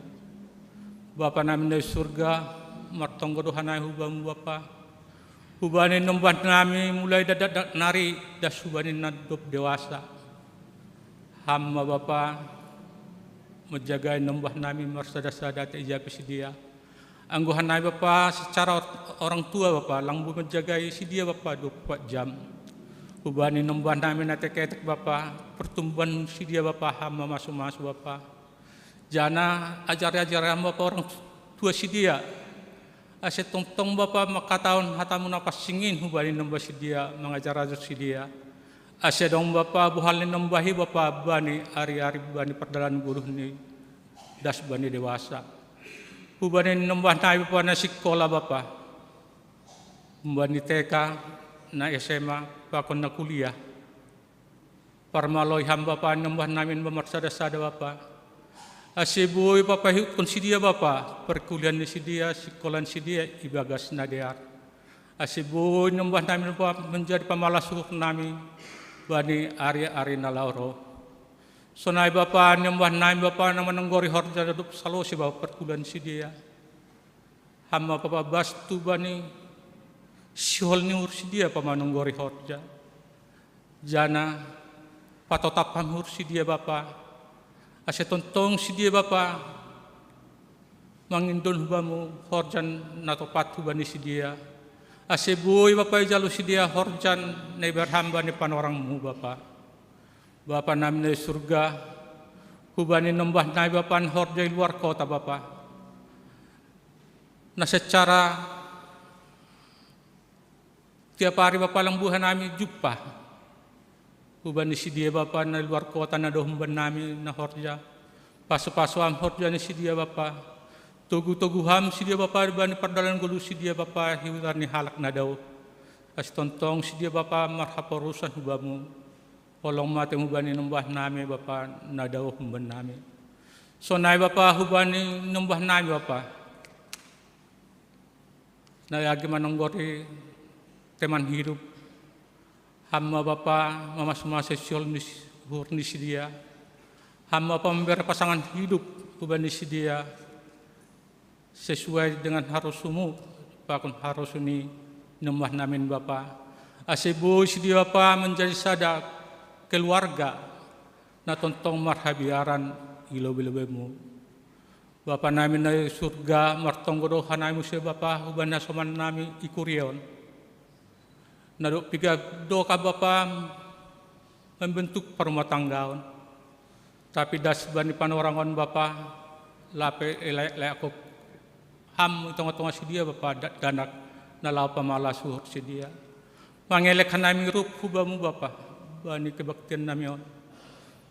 Bapa nami na i surga, martonggo do hanami hu Bamu Bapa. Hubani nombah nami mulai dakdanak nari das hubani na dob dewasa. Ham ma Bapa manjagai nombah nami marsada-sada taijai pe sidea. Anggo hanami Bapa secara or-, orang tua Bapa, lang boi manjagai sidea Bapa dua puluh empat jam. Hubani nombah nami na etek-etek Bapa, pertumbuhan sidea Bapa Ham mamasu-masu Bapa. Jala ajari-ajari Ham Bapa orang tua sidea. Ase tongtong Bapa mangkatahon hataMu na pansing in hubani nombah sidea, mangajar-ajar sidea. Ase adong Bapa bohal ni nombah i Bapa bani ari-ari bani pardalanan goluh ni das bani dewasa. Hubani nombah nami Bapa na sikola Bapa. Bani T K, na S M A, pakon na kuliah. Parmaloi Ham Bapa nombah nami Bapa marsada-sada Bapa. Ase boi Bapa paihutihut sidea Bapa, parkuliahan ni sidea, sikola ni sidea, ibagas na dear. Ase boi nombah nami Bapa manjadi pamalas uhur nami, bani ari-ari na laho ro. Sonai Bapa nombah nami Bapa na manonggori horja dob salose Bapa parkuliahan ni sidea. Ham ma Bapa bastu bani sihol ni uhur sidea pamanonggori horja. Jala patotap Ham uhur sidea Bapa. Ase tongtong sidea Bapa mangindon hu Bamu horja na topat hubani sidea. Ase boi Bapa ijalo sidea horja na iberham bani panorangMu Bapa. Bapa nami na i surga, hubani nombah nami Bapa na horja i luar kota Bapa. Na secara tiap ari Bapa lang buha nami jumpa. Huban ni si dia Bapa na luar kota na dao humban nami na horja. Pasu-pasu Ham horja ni si dia Bapa. Togu-togu Ham si dia Bapa bani pardalan goluh si dia Bapa hiutar ni halak na dao. Asi tongtong si dia Bapa marhaporusan hu Bamu. Holong ma temu bani nombah nami Bapa na dao humban nami. Sonai Bapa hubani nombah nami Bapa. Na agi manonggori teman hidup. Ham ma Bapa mamasu-masu sihol ni uhur ni si dia. Ham ma Bapa mambere pasangan hidup hubani si dia. Sesuai dengan harosumu pakon harosu ni nombah nami Bapa. Ase boi si dia Bapa manjadi sada keluarga na tongtong marhabiaran i lobei-lobeimu. Bapa nami na i surga, martonggo do hanami muse Bapa hubani hasoman nami i kuria on. Na dob piga dokah Bapa membentuk parumatanggaon. Tapi das bani panorangon Bapa, lape elayak-layak ko Ham i tonga-tonga si dia Bapa dakdanak na laho pamalas uhur si dia. Mangelek hanami rup hu Bamu Bapa, bani kebaktian nami on.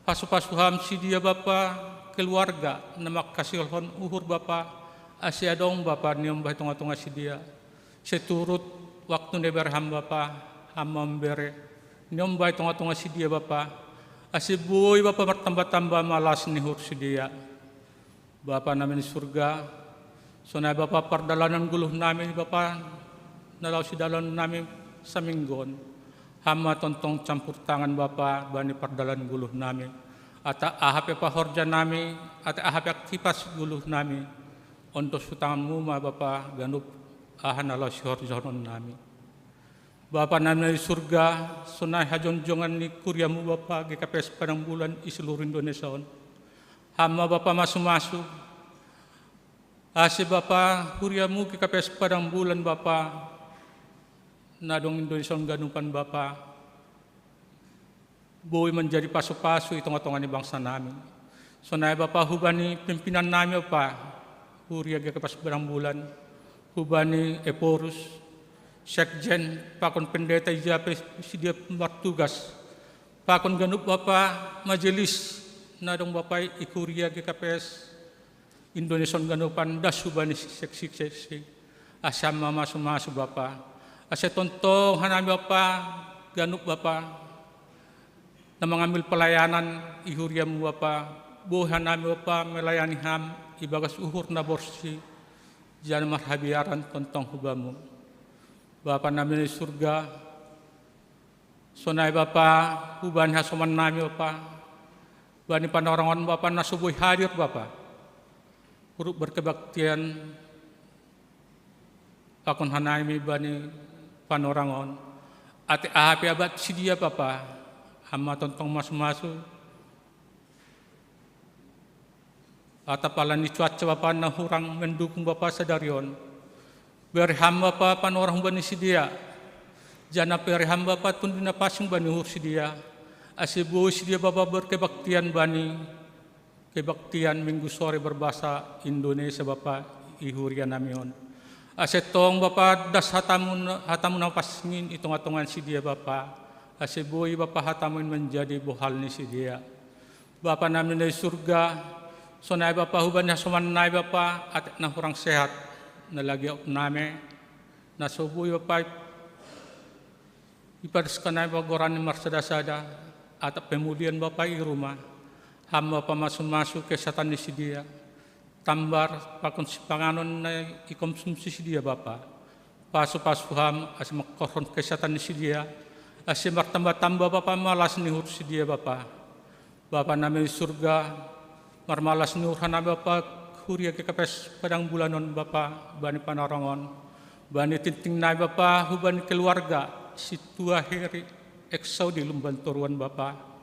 Pasu-pasu Ham si dia Bapa, keluarga na mangkasiholhon uhur Bapa, ase adong Bapa niombah i tonga-tonga si dia. Seturut waktu na ibere Ham Bapa, Ham mambere niombah i tonga-tonga si dia Bapa, ase boi Bapa martamba-tamba malas ni uhur si dia. Bapa nami ni surga, sonai Bapa pardalanan goluh nami Bapa na laho sidalanon nami saminggu on. Ham ma tongtong campur tangan Bapa bani pardalan goluh nami. Atap aha pe pahorja nami, atap aha pe aktivitas goluh nami. Ondos hu tanganmu ma Bapa ganup aha na laho sihorjahon nami. Bapa nami na i surga, sonai hajongjongan ni kuriamu Bapa G K P S Padang Bulan i seluruh Indonesia on. Ham ma Bapa masu-masu. Ase Bapa kuriamu G K P S Padang Bulan Bapa na adong Indonesia on ganupan Bapa. Boi manjadi pasu-pasu i tonga-tonga ni bangsa nami. Sonai Bapa hubani pimpinan nami Bapa, huria G K P S Padang Bulan, hubani Ephorus, sekjen, pakon pendeta ija pe si dia martugas, pakon ganup Bapa majelis na adong Bapa i huria G K P S Indonesia on ganupan, das hubani seksi-seksi. Ase Ham ma masu-masu Bapa. Ase tongtong hanami Bapa ganup Bapa na mangambil pelayanan i huriamu Bapa, boi hanami Bapa melayani Ham ibagas uhur na borsih jala marhabiaran tongtong hu Bamu. Bapa nami na i surga, sonai Bapa hubani hasoman nami Bapa, bani panorangon Bapa na so boi hadir Bapa. Hurup berkebaktian pakon hanami bani panorangon. Atap aha pe abat si dia Bapa, Ham ma tongtong masu-masu. Atap ala ni cuaca Bapa na hurang mendukung Bapa sadari on. Bere Ham Bapa panorang bani si dia. Jana bere Ham Bapa Tondi Napansing bani uhur si dia. Ase boi si dia Bapa berkebaktian bani kebaktian Minggu sore berbahasa Indonesia Bapa i huria nami on. Ase tong Bapa das hatamu, hatamu na pansing i tonga-tonga ni si dia Bapa. Ase boi Bapa hatamu in manjadi bohal ni si dia. Bapa nami na i surga, sonai Bapa hubani hasoman nami Bapa atap na hurang sehat, na lagi aut nami, na so boi Bapa ipadaskan nami Bapa goran ni marsada-sada, atap pemulihan Bapa i rumah. Ham Bapa masu-masu kesehatan ni si dia, tambar pakon sipanganon na i konsumsi si dia Bapa. Pasu-pasu Ham ase mangkorhon kesehatan ni si dia, ase martamba-tamba Bapa malas ni uhur si dia Bapa. Bapa nami i surga, marmalas ni uhur hanami Bapa huria G K P S Padang Bulan on Bapa, bani panorangon, bani tingting nami Bapa, hubani keluarga Sintua Heri Eksaudi Lumban Toruan Bapa.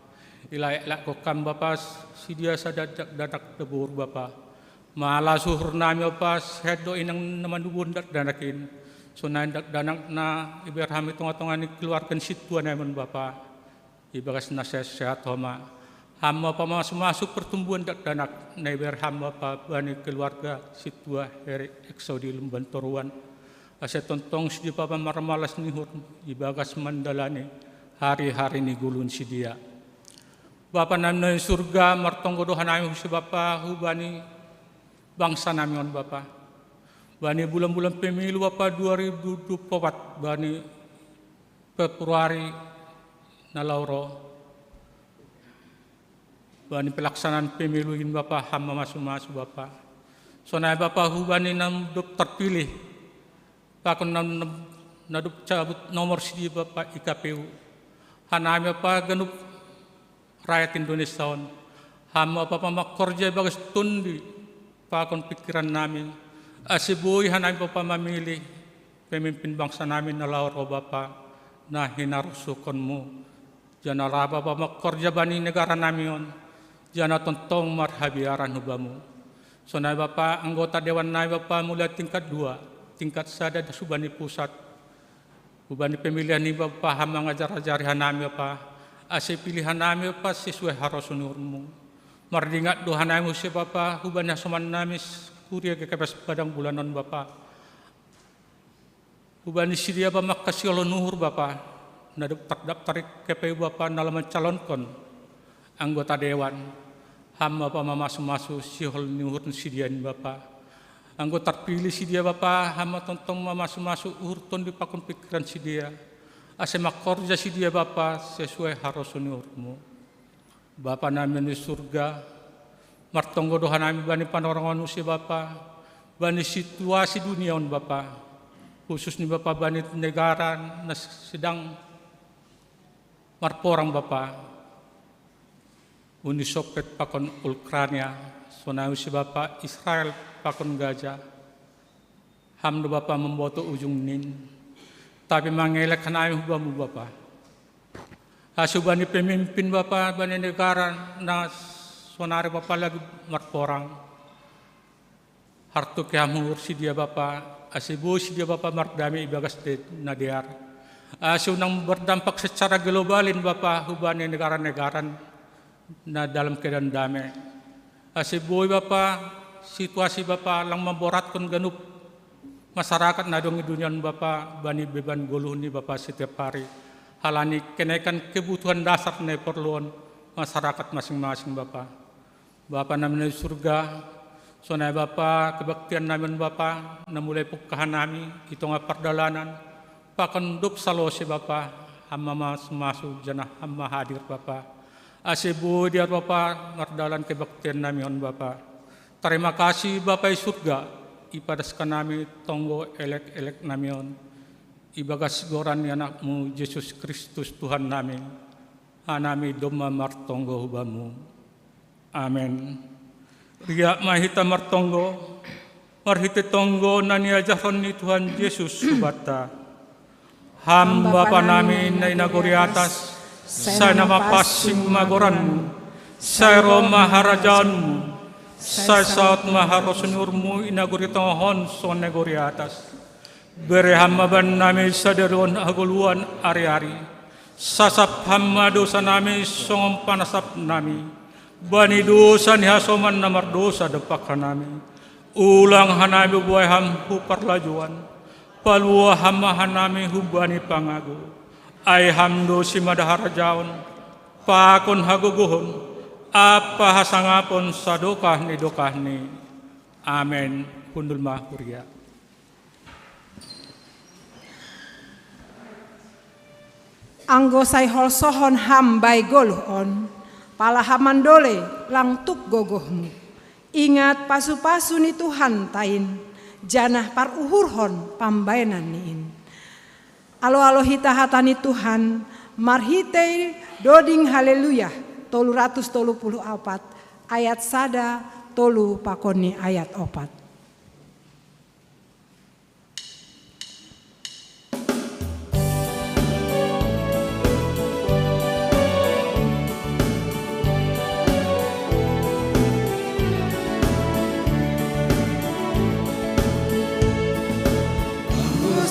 Elayak-elayak ko Ham Bapa si dia sada dakdanak na boru Bapa. Malas uhur nami Bapa, sehat do inang na manubuhon dakdanak in. Sonai dakdanak na ibere Ham i tonga-tonga ni keluarga ni sintua nami on Bapa. Ibagas na sehat-sehat Ho ma. Ham ma pamasu-masu pertumbuhan dakdanak na iberre Ham ma bapa bani keluarga sintua Heri Eksodi Lumbantoruan, ase tongtong sidea bapa marmalas ni uhur ibagas mandalani hari-hari ni ngolu ni sidea. Bapa nami na i surga, martonggo do hanami muse bapa hubani bangsa nami on bapa, bani bulan-bulan pemilu bapa dua ribu dua puluh empat, bani Februari na laho ro, bani pelaksanaan pemilu in bapa Ham mamasu-masu bapa. Sonai bapa hubani na dob terpilih, pakon na, na, na dob cabut nomor sidea bapa i K P U. Hanami bapa ganup rakyat Indonesia on, Ham ma bapa mangkorja ibagas tondi pakon pingkiran nami, ase boi hanami bapa mamilih pemimpin bangsa nami na laho ro bapa, na hinarosuhon Mu, janah ra bapa mangkorja bani negara nami on, janah tongtong marhabiaran hu Bamu. Sonai bapa anggota dewan nami bapa, mulai tingkat dua, tingkat sada das hubani pusat, hubani pemilihan ni bapa Ham mangajar-ajari hanami bapa, ase pilih hanami bapa sesuai harosuh ni uhur-Mu. Mardingat do hanami muse bapa hubani hasoman nami kuria G K P S Padang Bulan on bapa, hubani sidea bapa mangkasihol uhur bapa, na dob tardaptar i K P U bapa na laho mancalonkon anggota dewan. Ham ma bapa mamasu-masu sihol ni uhur ni sidea in bapa. Anggo tarpilih sidea bapa, Ham ma tongtong mamasu-masu uhur tondi pakon pingkiran sidea, ase mangkorja sidea bapa sesuai harosuh ni uhur-Mu. Bapa nami na i surga, martonggo do hanami bani panorangon muse bapa, bani situasi dunia on bapa, khusus ni bapa bani negara na sedang marporang bapa, Uni Soviet pakon Ukraina, sonai muse bapa Israel pakon Gaza. Ham do bapa mamboto ujung ni in, tapi mangelek hanami hu Bamu bapa, ase hubani pemimpin bapa bani negara na sonari bapa lagi marporang, hartoki Ham uhur sidea bapa, ase boi sidea bapa mardame ibagas de-, na dear, ase unang berdampak secara global in bapa hubani negara-negara na dalam keadaan dame. Ase boi bapa situasi bapa lang mamboratkon ganup masarakat na adong i dunia on bapa bani beban goluh ni bapa setiap hari, halani kenaikan kebutuhan dasar na iporluhon masarakat masing-masing bapa. Bapa nami na i surga, sonai bapa kebaktian nami on bapa, na mulai pungkahan nami i tongah pardalanan, pakon dob salose bapa, Ham ma mamasu-masu janah Ham ma hadir bapa, ase boi dear bapa mardalan kebaktian nami on bapa. Tarima kasih bapa i surga, ipadaskon nami tonggo elek-elek nami on, ibagas goran ni Anak-Mu Jesus Kristus Tuhan nami, hanami domma martonggo hu Bamu. Amen. Riak ma hita martonggo, marhite tonggo na niajarhon ni Tuhan Jesus hubanta. Ham Bapa nami na i nagori atas, sai na mapansing ma goran-Mu, sai ro ma harajaon-Mu, sai saut ma harosuh ni uhur-Mu i nagori tongah on songon nagori atas. Bere Ham ma bannami sadari on hagoluhan ari-ari. Sasap Ham ma dousa nami songon panasap nami bani dousa ni hasoman na mardousa dompak hanami. Ulang hanami bobai Ham hu parlajuan, palua Ham ma hanami humbani pangago. Ai Ham do simada harajaon, pakon hagogohon, ampa hasangapon sadokah ni dokahni. Amen. Hundul ma huria. Anggo sai holsohon Ham bae goluh on, pala Ham mandole lang tuk gogohmu. Ingat pasu-pasu ni Tuhanta in, janah paruhurhon pambaenan ni in. Alo-alo hita hata ni Tuhan, marhitei doding Haleluya, tolu ratus tolu puluh opat, ayat sada, tolu pakon ni ayat opat.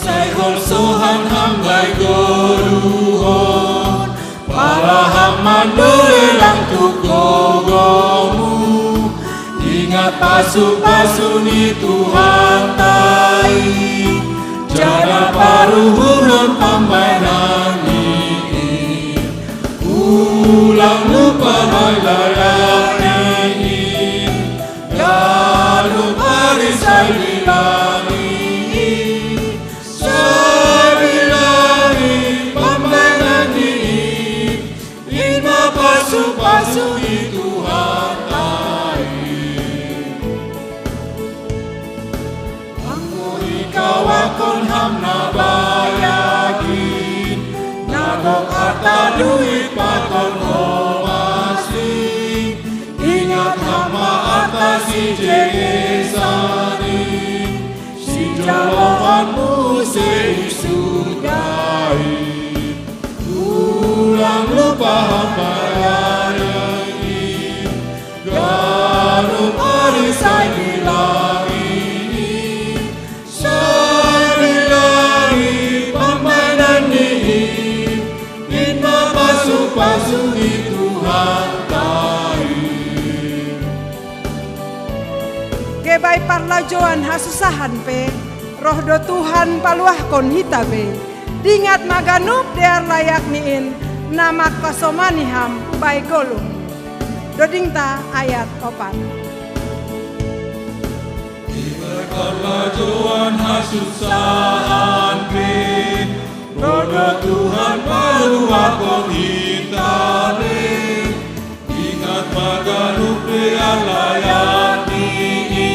Sai holsohan Ham bae goluh on, pala Ham mandole lang tuk Pasu-pasu ni Tuhan tai, jana paruhuron pambanan ni i. Ulang lupa halala ni i, ganup ari sai bilang ni i. Sai bilang ni pambanan ni i, in ma pasu-pasu ni Tuhan tai. Anggo ikawakon ham na bayakin, na gok arta duit pakon ho masing, ingat ham ma arta sijengesan i, sijaloan muse i surga i. Ulang lupa hambayang i, ganup ari sai bilang i. Sai bilang i pambanan ni i, in ma pasu-pasu ni Tuhan tai. Gebai parlajoan hasusahan pe, roh do Tuhan paluahkon hita be. Dingat ma ganup dear layak ni in, na mangkasomani ham bai golung. Dodingta ayat opat. Gebai parlajoan hasusahan pe, roh do Tuhan paluahkon hita be. Ingat ma ganup dear layak ni i,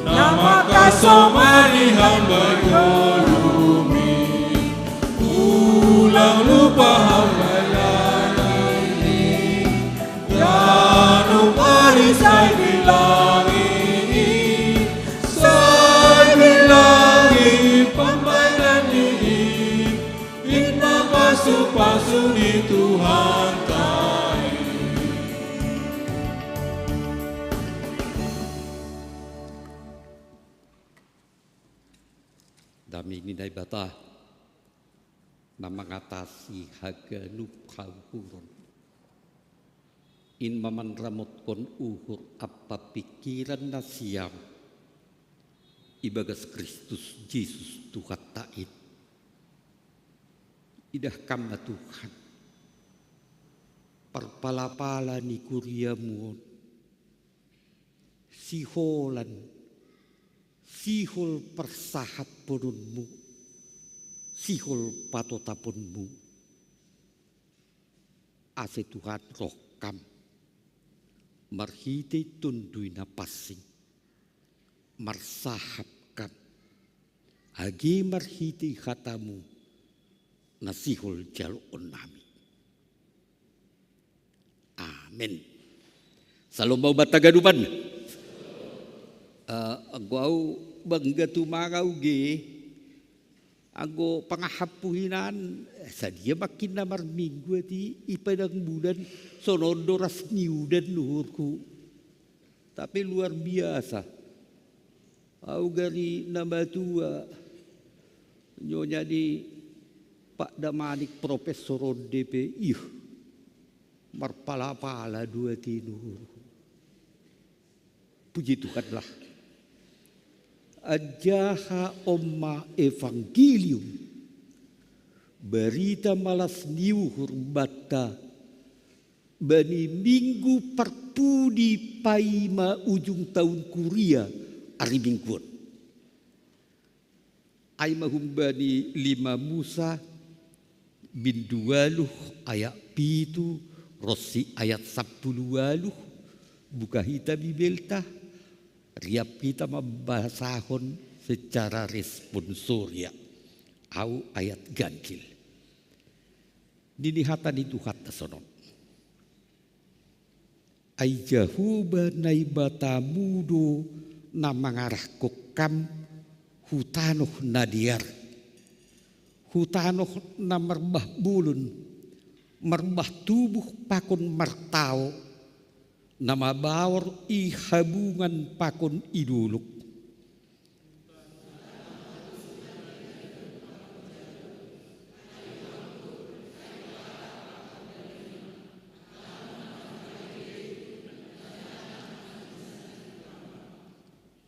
na mangkasomani ham bai golung i. Ulang lupa hambayang i, ganup ari sai bilang i. Sai bilang i pambanan ni i, in ma pasu-pasu ni Tuhan tai. Dame ni Naibata, na mangatasi haganup hauhuron, in ma manramotkon uhur ampa pingkiran nasiam ibagas Kristus Jesus Tuhanta in. Idahkam ma Tuhan parpalapala ni kuriamu on, siholan, sihol parsahatpononmu, sihol patotaponmu. Ase Tuhan roh kam marhitei Tonduy Napansing, marsahap kam age marhitei hatamu na sihol jaloonnami. Amen. Salom ma hubanta ganupan. Eh, anggo au bangga tumangau ge, anggo pangahampu hinan, eh, sadia mangkin na marminggu ati i padang bulan, sonon do ras ni udan nuhurku. Tapi luar biasa. Au gari na matua, nyonya ni Pak Damanik Profesor Ronde pe, ih, marpalapala do ati nuhurku. Puji Tuhanlah. Anjaha on ma evangelium, barita malas ni uhur banta, bani minggu parpudi paima ujung taon kuria ari minggu on. Ai ma humbani lima Musa, bindu ualuh ayat pitu, ronsi ayat sampulu ualuh, buka hita Bibelta, riap hita mambasahon secara responsoria. Au ayat ganjil. Nini hata ni Tuhanta sonon. Ai Jahowa Naibatamu do na mangarahkon kam hu tanoh na dear, hu tanoh na marbah bolon, marbah tubuh pakon martao, na mabaor i habungan pakon i dolok.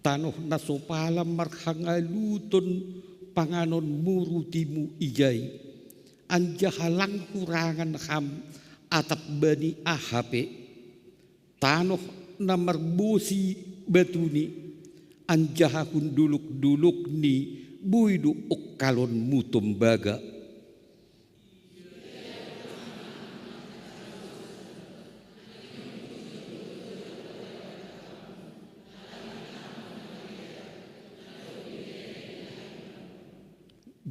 Tanoh na so palam marhangaluton panganonmu rutimu ijai, anjaha lang hurangan ham atap bani aha pe. Tanoh na marbosi batuni, anjaha hun dolok-dolokni boi do ongkalonmu tombaga.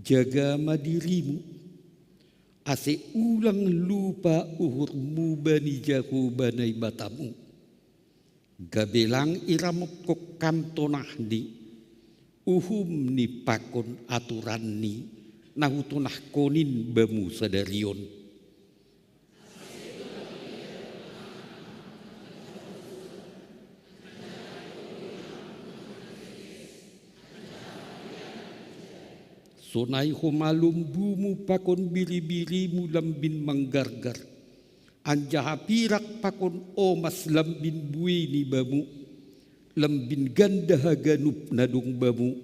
Jaga ma dirimu, ase ulang lupa uhurmu bani Jahowa Naibatamu. Gabe lang iramotkon ham tonahni, uhumni pakon aturanni, na hutonahkon in bamu sadari on. Sonai homa lombumu pakon biribirimu lambin manggargar, anjaha pirak pakon omas lambin buei ni bamu, lambin ganda haganup na dong bamu.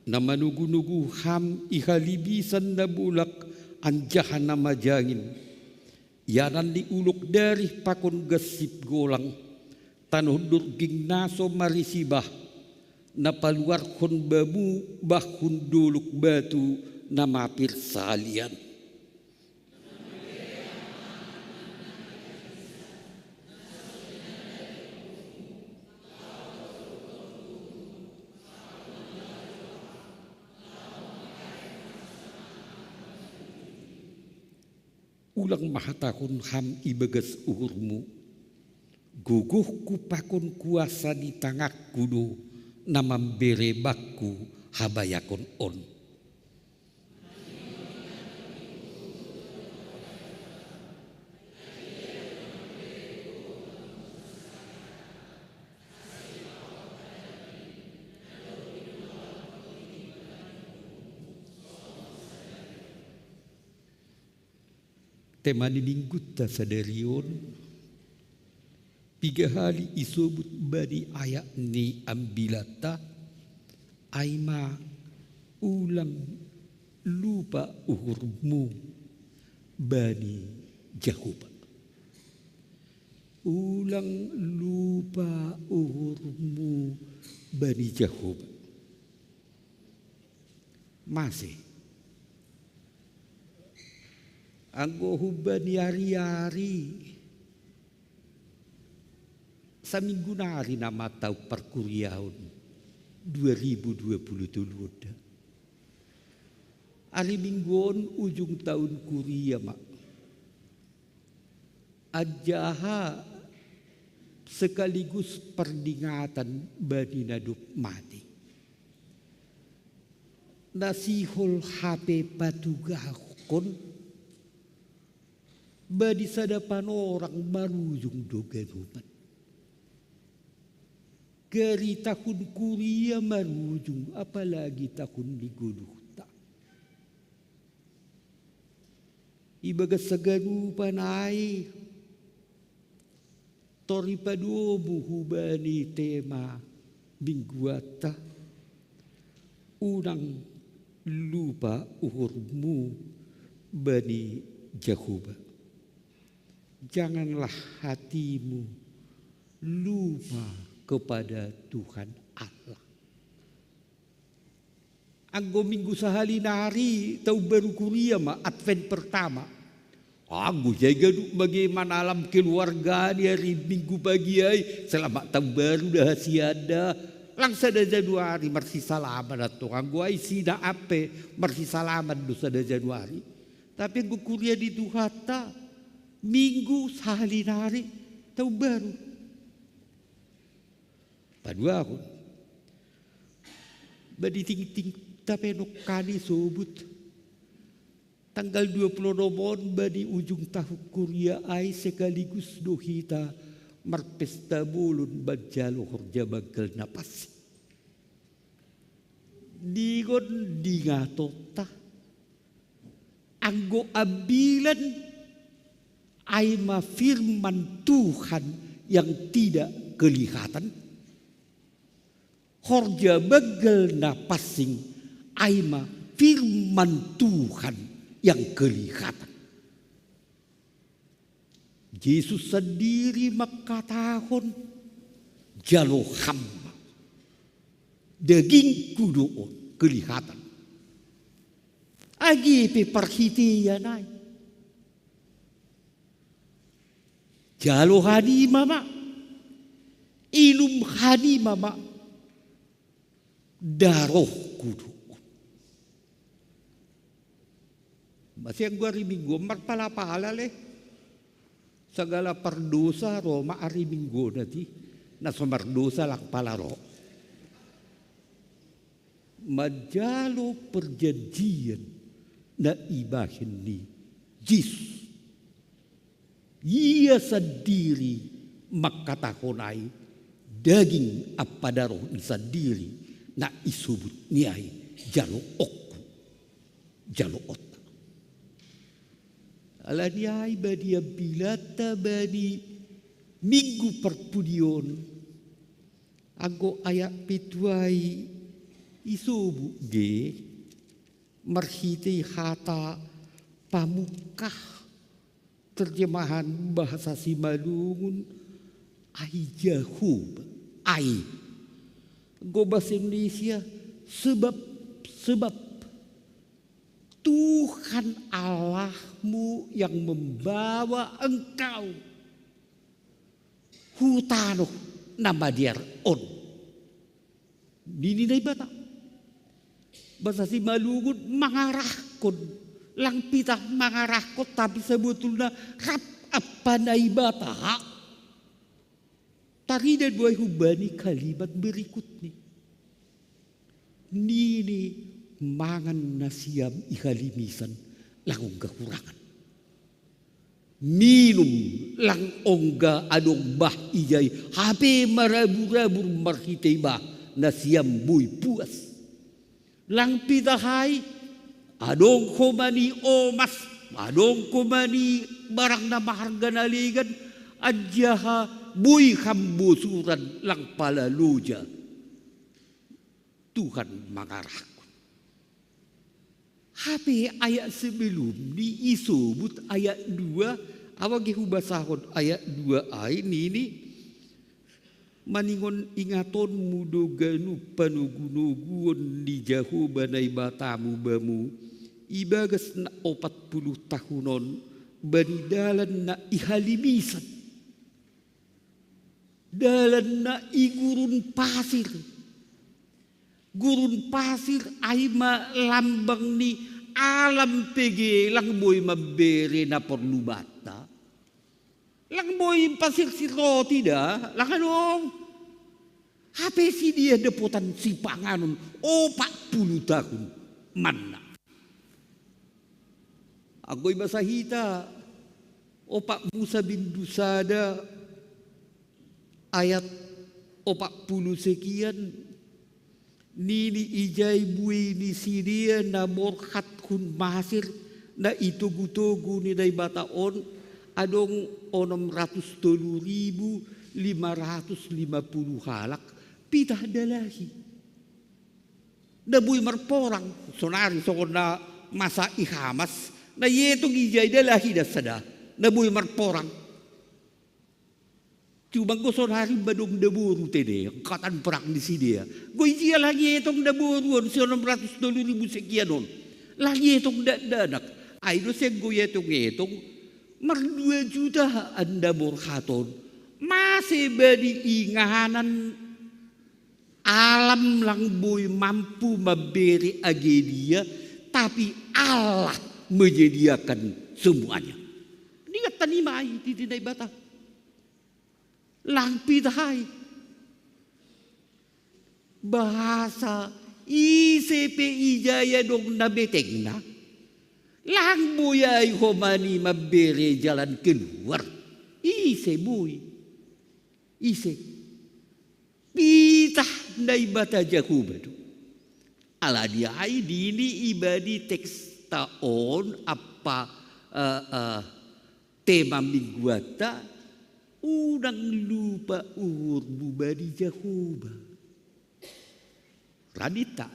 Na manugu-nugu ham i halibisan na bolak anjaha na majangin, ianan ni ulok darih pakon gansip golang, tanoh dorging na so marisi bah, na paluarhon bamu bah hun dolok batu na mapir salian. Ulang ma hatahon ham ibagas uhurmu: Gogohku pakon kuasa ni tanganku do na mambere bangku habayakon on. Tema ni minggunta sadari on, piga hali isobut bani ayat ni ambilanta, ai ma: Ulang lupa uhurmu bani Jahowa. Ulang lupa uhurmu bani Jahowa. Mase? Anggo humbani ari-ari, saminggu nari nama taon parkuriaon dua ribu dua puluh tolu on da. Ari Minggu on ujung taon kuria ma. Anjaha sekaligus pardingatan bani na dob mate. Na sihol hape patugahkon, bani sada panorang marujung do ganupan. Gari tahun kuria marujung, apalagi tahun ni goluhta. Ibagas saganupan ai, tor ipadomu hubani tema mingguanta: Unang lupa uhurmu bani Jahowa. Janganlah hatimu lupa kepada Tuhan Allah. Anggo Minggu sahali nari taon baru kuria ma, Advent pertama. Anggo jaga duk bage manalam keluarga ni ari Minggu pagi ai, selamat taon baru da hasian da. Lang sada Januari marsisalaman antong, anggo ai sina ampe marsisalaman do sada Januari. Tapi anggo kuria ni Tuhanta, Minggu sahali nari taon baru. Paduahon, bani tingtingta pe nongkan isobut. Tanggal dua puluh onom on bani ujung tahun kuria ai sekaligus do hita marpesta bolon manjalo horja banggal na pansing. Digon dingatonta. Anggo ambilan ai ma firman Tuhan yang tidak kelihatan. Horja banggal na pansing ai ma firman Tuhan yang kelihatan. Jesus sandiri mangkatahon, jalo Ham ma. Dagingku do on kelihatan. Age pe parhitean ai. Jalo hanima ma, inum hanima ma, darohku do on. Masiang gua ari Minggu marpala-pala le. Sagala pardosa ro ma ari Minggu nanti, na so mardosa lang pala ro. Manjalo perjanjian na ibahen ni Jesus. Ia sandiri mangkatahon ai, daging ampa daroh ni sandiri na isobut ni ai, jaloonku, jaloonta. Alani ai bani ambilanta bani Minggu parpudion, anggo ayat pitu ai isobut ge marhitei hata pamungkah, terjemahan bahasa Simalungun, ai Jahowa, ai. Anggo bahasa Indonesia, sebab, sebab Tuhan Allahmu yang membawa engkau hu tanoh na madear on. Nini Naibata. Bahasa Simalungun mangarahkon, lang pitah mangarahkon, tapi sebetulna rap ampa Naibata. Tarida do ai humbani kalimat berikutni. Nini, mangan nasiam i halimisan, lang ongga hurangan. Minum, lang ongga adong bah ijai, hape marabur-abur marhitei bah, nasiam boi puas. Lang pitah ai, adong homa ni omas, adong homa ni barang na maharga na legan, anjaha boi hambosuran lang pala loja. Tuhan mangarahkon. Hape ayat sebelumni isobut ayat dua, au age hubasahon ayat dua ai nini, maningon ingatonmu do ganup panogunoguon ni Jahowa Naibatamu bamu, ibagas na opat puluh tahun on, bani dalan na i halimisan. Dalan na i gurun pasir. Gurun pasir ai ma lambang ni alam pege, lang boi mambere na porlu banta. Lang boi pasirsir roti da, lang adong. Hape sidea dapotan sipanganon opat puluh tahun manna. Anggo ibasa hita, opat Musa bindu sada ayat opat puluh sekian, nini, ijai buei ni sidea na borhat hun Masir, na itogutogu ni Naibata on, adong onom ratus tolu ribu lima ratus lima puluh halak, pitah dalahi. Na boi marporang, sonari songon na masa i Hamas, na ietong ijai dalahi da sada, na boi marporang. Cuma anggo sonari madung daboru tene, angkatan perang ni sidea. Anggo ijia lang ietong daboru on, si onom ratus tolu ribu sekian on. Lang ietong dakdanak. Ai do se anggo ietong-etong, mardua jutaan daborhat on. Mase bani inganan alam lang boi mampu mambere age dia, tapi Allah menyediakan semuanya. Ingat tani ma i di Naibata. Lang pitah ai. Bahasa ise pe ijai adong na betengna. Lang boi ai homa ni mambere jalan keluar. Ise boi. Ise. Pitah Naibata Jahowa do. Ala ni ai nini ibadi teksta on apa, eh, eh, tema mingguanta, unang lupa uhurmu bani Jahowa. Radita.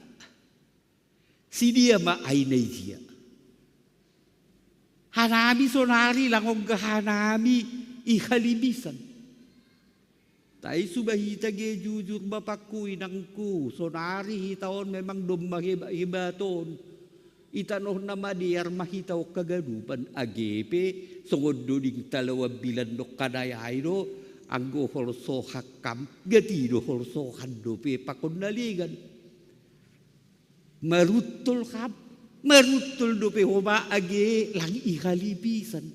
Si dia ma ai na ijia. Hanami sonari lang ongga hanami i halibisan. Tai suba hita ge jujur bapakku inangku, sonari hita on memang domma heba-, hebaton. Itanohna madear ma hita on haganupan age pe, songon do ding talawan bilan do kanai ai do, anggo holsohan kam, gati do holsohan dope pakon na legan. Maruntul kam, maruntul dope homa age lang i halibisan.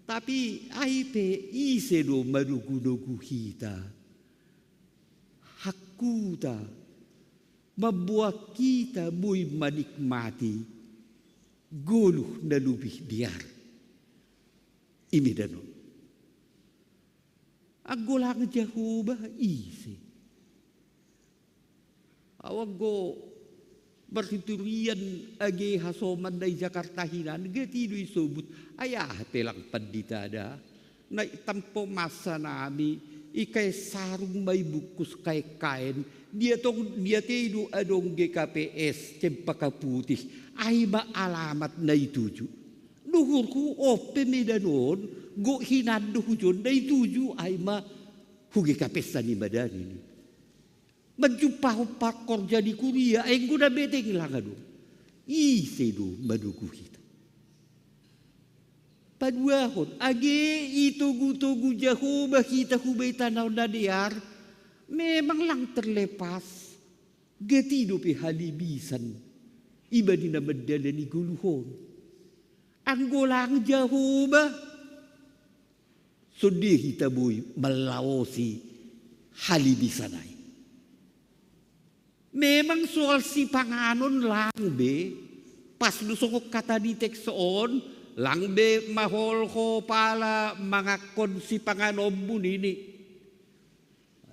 Tapi ai pe ise do manugu-nugu hita. Hakkuta, mamboan hita boi manikmati goluh na lubih dear. Imi danon. Anggo lang Jahowa ise. Au anggo marhiturian age hasoman na i Jakarta hinan, gati do isobut, ai aha pe lang pandita da. Na i tampo masa nami, i kaen sarung ma i bungkus kaen-kaen, dia tong, dia tei do adong G K P S Cempaka Putih, ai ma alamat na i tuju. Duhurhu on pe Medan on, gok hinan do hujon na i tuju, ai ma hu G K P S-an i Madani. Manjumpahon parkorja ni kuria, enggo na beteng langa do. Ise do manugu hita. Paduahon, age itogu-togu Jahowa hita hubahen tano na dear, memang lang terlepas, gati dope halibisan, ibadi na mandalani goluh on. Anggo lang Jahowa, sonde hita boi mallaosi halibisan ai. Memang soal sipanganon lang be, pas do songon hata ni teks on, lang be maholho pala manganhon sipanganonmu nini.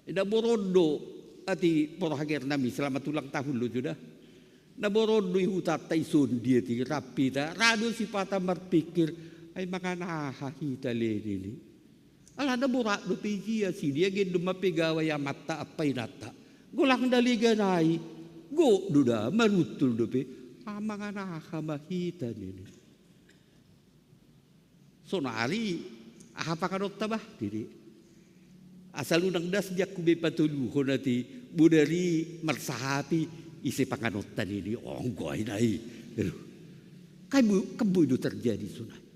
Ina boron do, ati porohager nami, selamat ulang tahun lo jo da. Na boron do i hutanta i sondi ati rap hita, ra do sipata marpikir, ai mangan aha hita le nini. Alana borat dope ijia, si dia gen domma pe gawai amanta ampa inanta. Golang na legan ai, gok do da, maruntul dope, ah mangan aha ma hita nini. Sonari aha panganonta bah, dede. Asal unang das diakku be patoluhon ati, bodari marsahapi ise panganonta nini, onggo ai nai. Kan boi do terjadi sonari.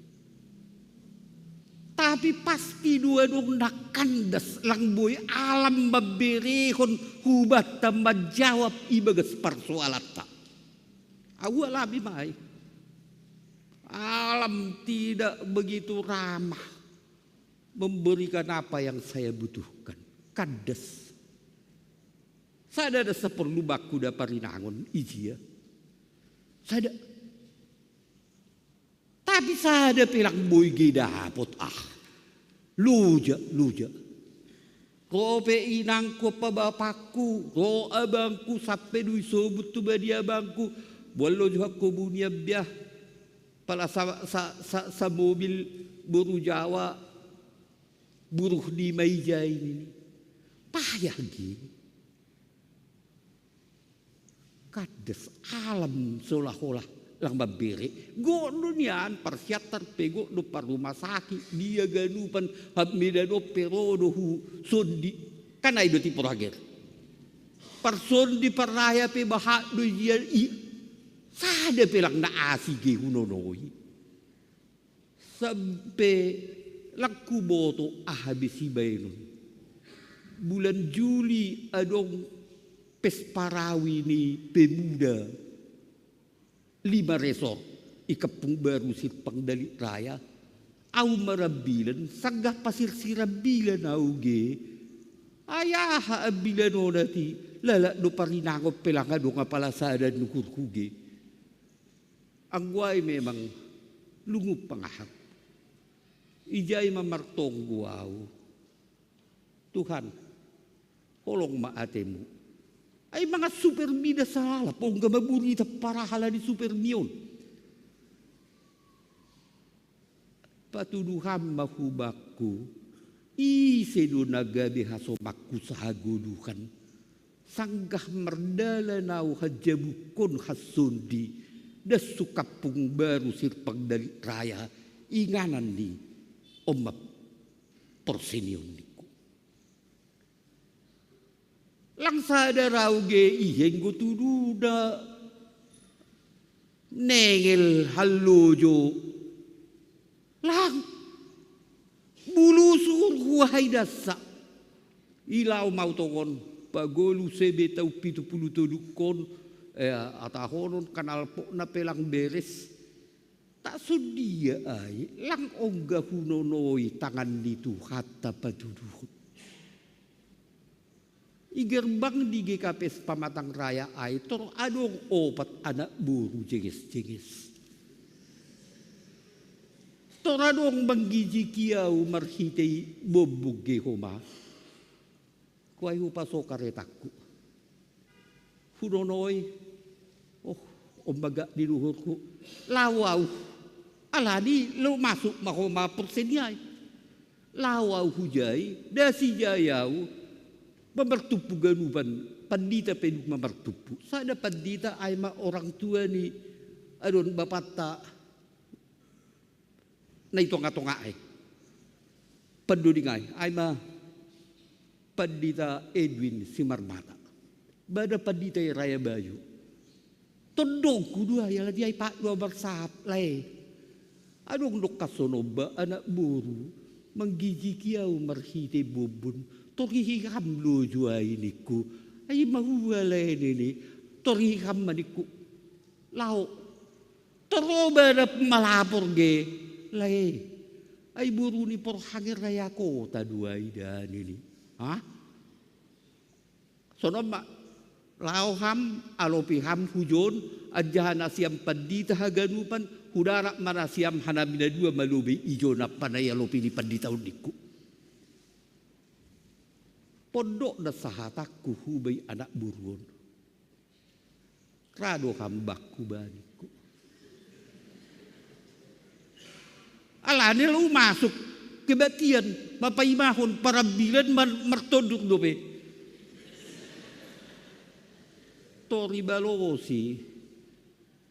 Tapi pasti do adong na kandas lang boi alam mamberehon hubanta manjawab ibagas parsoalanta. Au alami ma ai. Alam tidak begitu ramah memberikan apa yang saya butuhkan. Kandas. Sada das na porlu bangku da parinangon ijia. Sada. Tapi sada pe lang boi ge dapot ah. Loja, loja. Ro pe inangku ampa bapakku, ro abangku sampe do isobut tu bani abangku, boan loja ho anggo bunian biah. Pala sa, sa, sa, samobil boru Jawa, buruh ni ma ijai nini. Payah ge. Kandas alam seolah-olah lang mambere. Gok do nian parsiantar pe, gok do parrumah sakit, dia ganupan, hap Medan on pe ro do hu sondi. Kan ai do ti porohager. Parsondi parraya pe bahat do ijia i. Sada pe lang na asi ge hunonoi. Sampe lang huboto aha be sibaenon. Bulan Juli adong pesta rawi ni pemuda lima resort i Kampung Baru Simpang Dalit Raya. Au marambilan, sanggah pasirsirrambilan au ge. Ai aha ambilan on ati, lalap do parinangon pe lang adong apala sada ni uhurhu ge. Anggo ai memang lungun pangahanku. Ijai ma martonggo au. Tuhan, holong ma atemu. Ai mangan supermi da salala, pongga maburita parahala ni supermi on. Patuduhan ma hubakku, ise do na gabe hasomangku sahagoluhan. Sanggah mardalan au hajabukkon hasondi, das sukampung baru sirpang dali raya, inganan ni omma porsenion ningku. Lang sada rau ge ihenggo tuduna nengel hallojo. Lang bulu surhu hai dassa. Ilau mau tongon pagolu sebe tau pitu puluh todukkon, eh, atahonon kanal pokna pelang beres. Tak sundia ai lang ongga hunonoi tangan ni Tuhanta patuduhon. I gerbang di G K P S Pamatang Raya ai tor adong opat anak boru jenges-jenges. Tor adong manggijiki au marhitei bombung ge homa. Kuai hupaso karetangku. Hunonoi, oh, ombagak di luhurku. Lau au. Alani lo masuk ma homa porseniai. Lau au hujai, dasi jai au. Mamartumpu ganupan, pandita pe dung mamartumpu. Sada pandita ai ma orang tua ni adon bapanta na i tonga-tonga ai. Pandoding ai, ai ma pandita Edwin Simarmata. Bada pandita i Raya Bayu. Tondongku dua, ia lagi ai pak dua bersap lai. Adong dokkas sonomba anak boru, manggijiki au marhite bombun, tori hiham lojo ai ningku, ai mahua lai nini, tori hiham ma ningku, lao, toroba na malapor ge, lai, ai boru ni porhanger raya kota dua i da nini, ha? Sonon ma, lao ham, alopi ham hujon, anjaha nasiam pandita haganupan, hudarat ma nasiam hanami na dua malobi ijo na panai alopi ni pandita on ningku. Pondok na sahatangku hubai anak boru on. Ra do ham bakku ba ningku. Alani lo masuk kebatian, mapaimahon parambilan martonduk dope. Tori balosi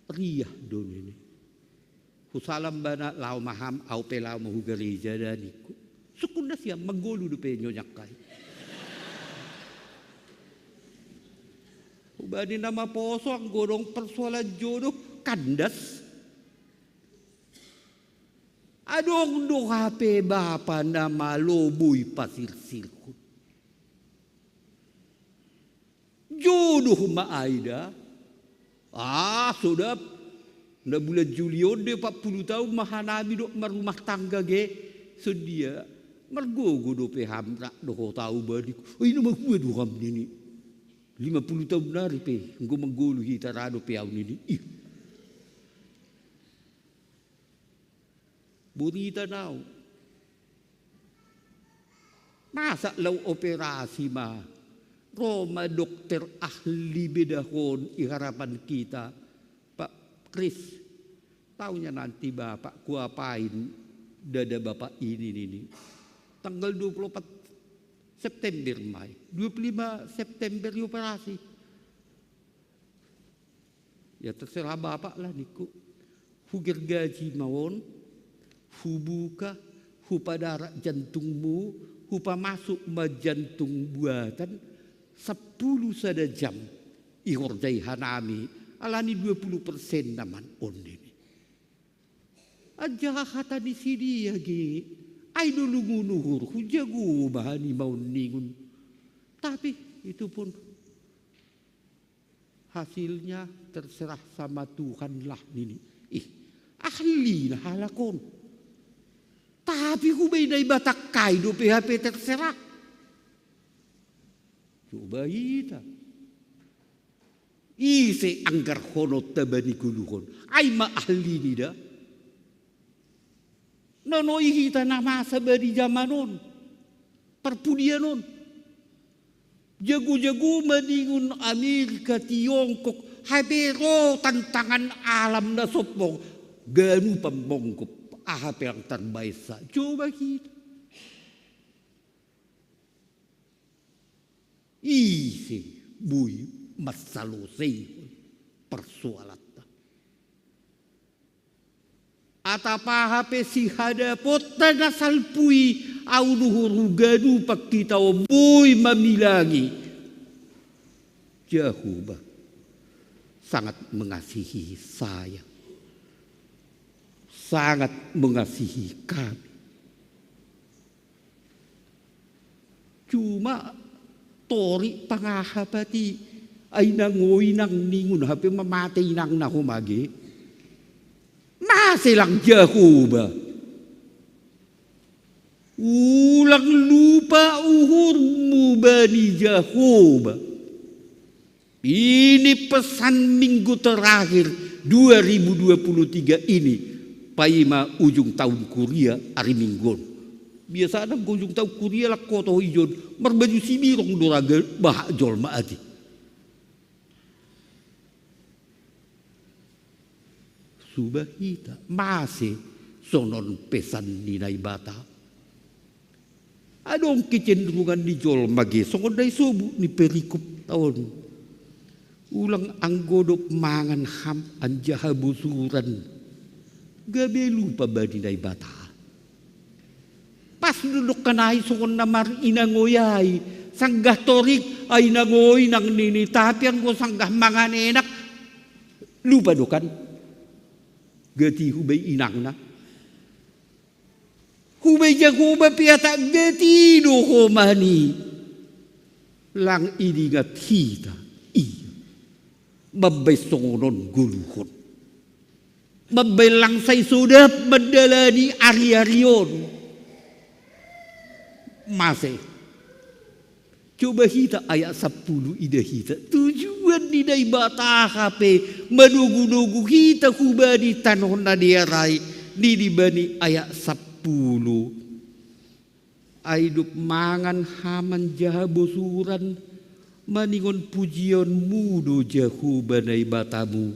riah do nini. Husalam bana lao maham, au pe lao mahu gareja da ningku. Sukun nasiam manggolu dope nyonyakkai. Hubani na maposo anggo dong persoalan jodoh kandas. Adong do hape bapa na maloboi pasirsirhon. Jodoh ma ai da. Ah, sodap. Na bulan Juli on de empat puluh tahun ma hanami dok marumah tangga ge. Sondia. Margogo dope ham rak dohot au balik. Oh, ina mahua do ham nini. Lima puluh tahun nari pe. Enggo manggolu hita ra dope au nini. Ih. Buritan au. Masa lau operasi ma ro ma dokter ahli bedahon i harapan kita, Pak Kris. Taunya nanti Bapak kuapain dada Bapak ini nini. Tanggal dua puluh empat September mai. Dua puluh lima September dioperasi. Ya terserah Bapak lah ningku. Hugergaji ma on, hubuka, hupadarat jantungmu, hupamasuk ma jantung buatan, sampulu sada jam ihorjai hanami, alani dua puluh persen na man on nini. Anjaha hata ni sidia ge, ai do lungun uhurhu jago ma hanima on ningun. Tapi itu pun hasilnya terserah sama Tuhan lah nini. Ih, ahli na halak on. Tapi hubai Naibata kai dope hape terserah. Coba hita. Ise anggarhononta bani goluhon. Ai ma ahli ni da. Nonoi hita na masa bani jaman on. Parpudian on. Jago-jago maningon Amerika, Tiongkok, hape ro tantangan alam na sompong, ganup ammonggop, aha pe lang tarbaensa, coba hita. Ise boi mansaloseihon parsoalanta. Atap aha pe sihadaponta na salpu i, ahu do uhurhu ganup hita on boi mamilangi. Jahowa sangat mengasihi saya, sangat mengasihi kami. Cuma torik pangaha pati, ai inang o inang ningon, hape mamate inangna ho mage. Mase lang Jahowa. Ulang lupa uhurmu bani Jahowa. Ini pesan minggu terakhir dua ribu dua puluh tiga ini, paima ujung tahun kuria ari Minggu on. Biasana anggo ujung tahun kuria lang hotoh ijon, marbaju sibirong do raga bahak jolma ate. Suba hita, mase sonon pesan ni Naibata. Adong kecenderungan ni jolma ge songon na isobut ni perikopta on. Ulang anggo dob mangan ham anjaha bosuran, gabe lupa bani Naibata. Pas do dohon ai songon na marinangoi ai, sanggah torik ai inang o inang nini, tapi anggo sanggah mangan enak, lupa do kan. Gati hubai inangna. Hubai Jahowa pe atap gati do homani. Lang idingat hita, ia, mambaen songon on goluhon. Mambaen lang sai so dap mandalani ari-ari on. Mase. Coba hita ayat sampulu, ida hita. Tujuan ni Naibata hape manogu-nogu hita hubani tanoh na dear ai, nini bani ayat sampulu. Ai dob mangan ham anjaha bosuran, maningon pujionmu do Jahowa Naibatamu,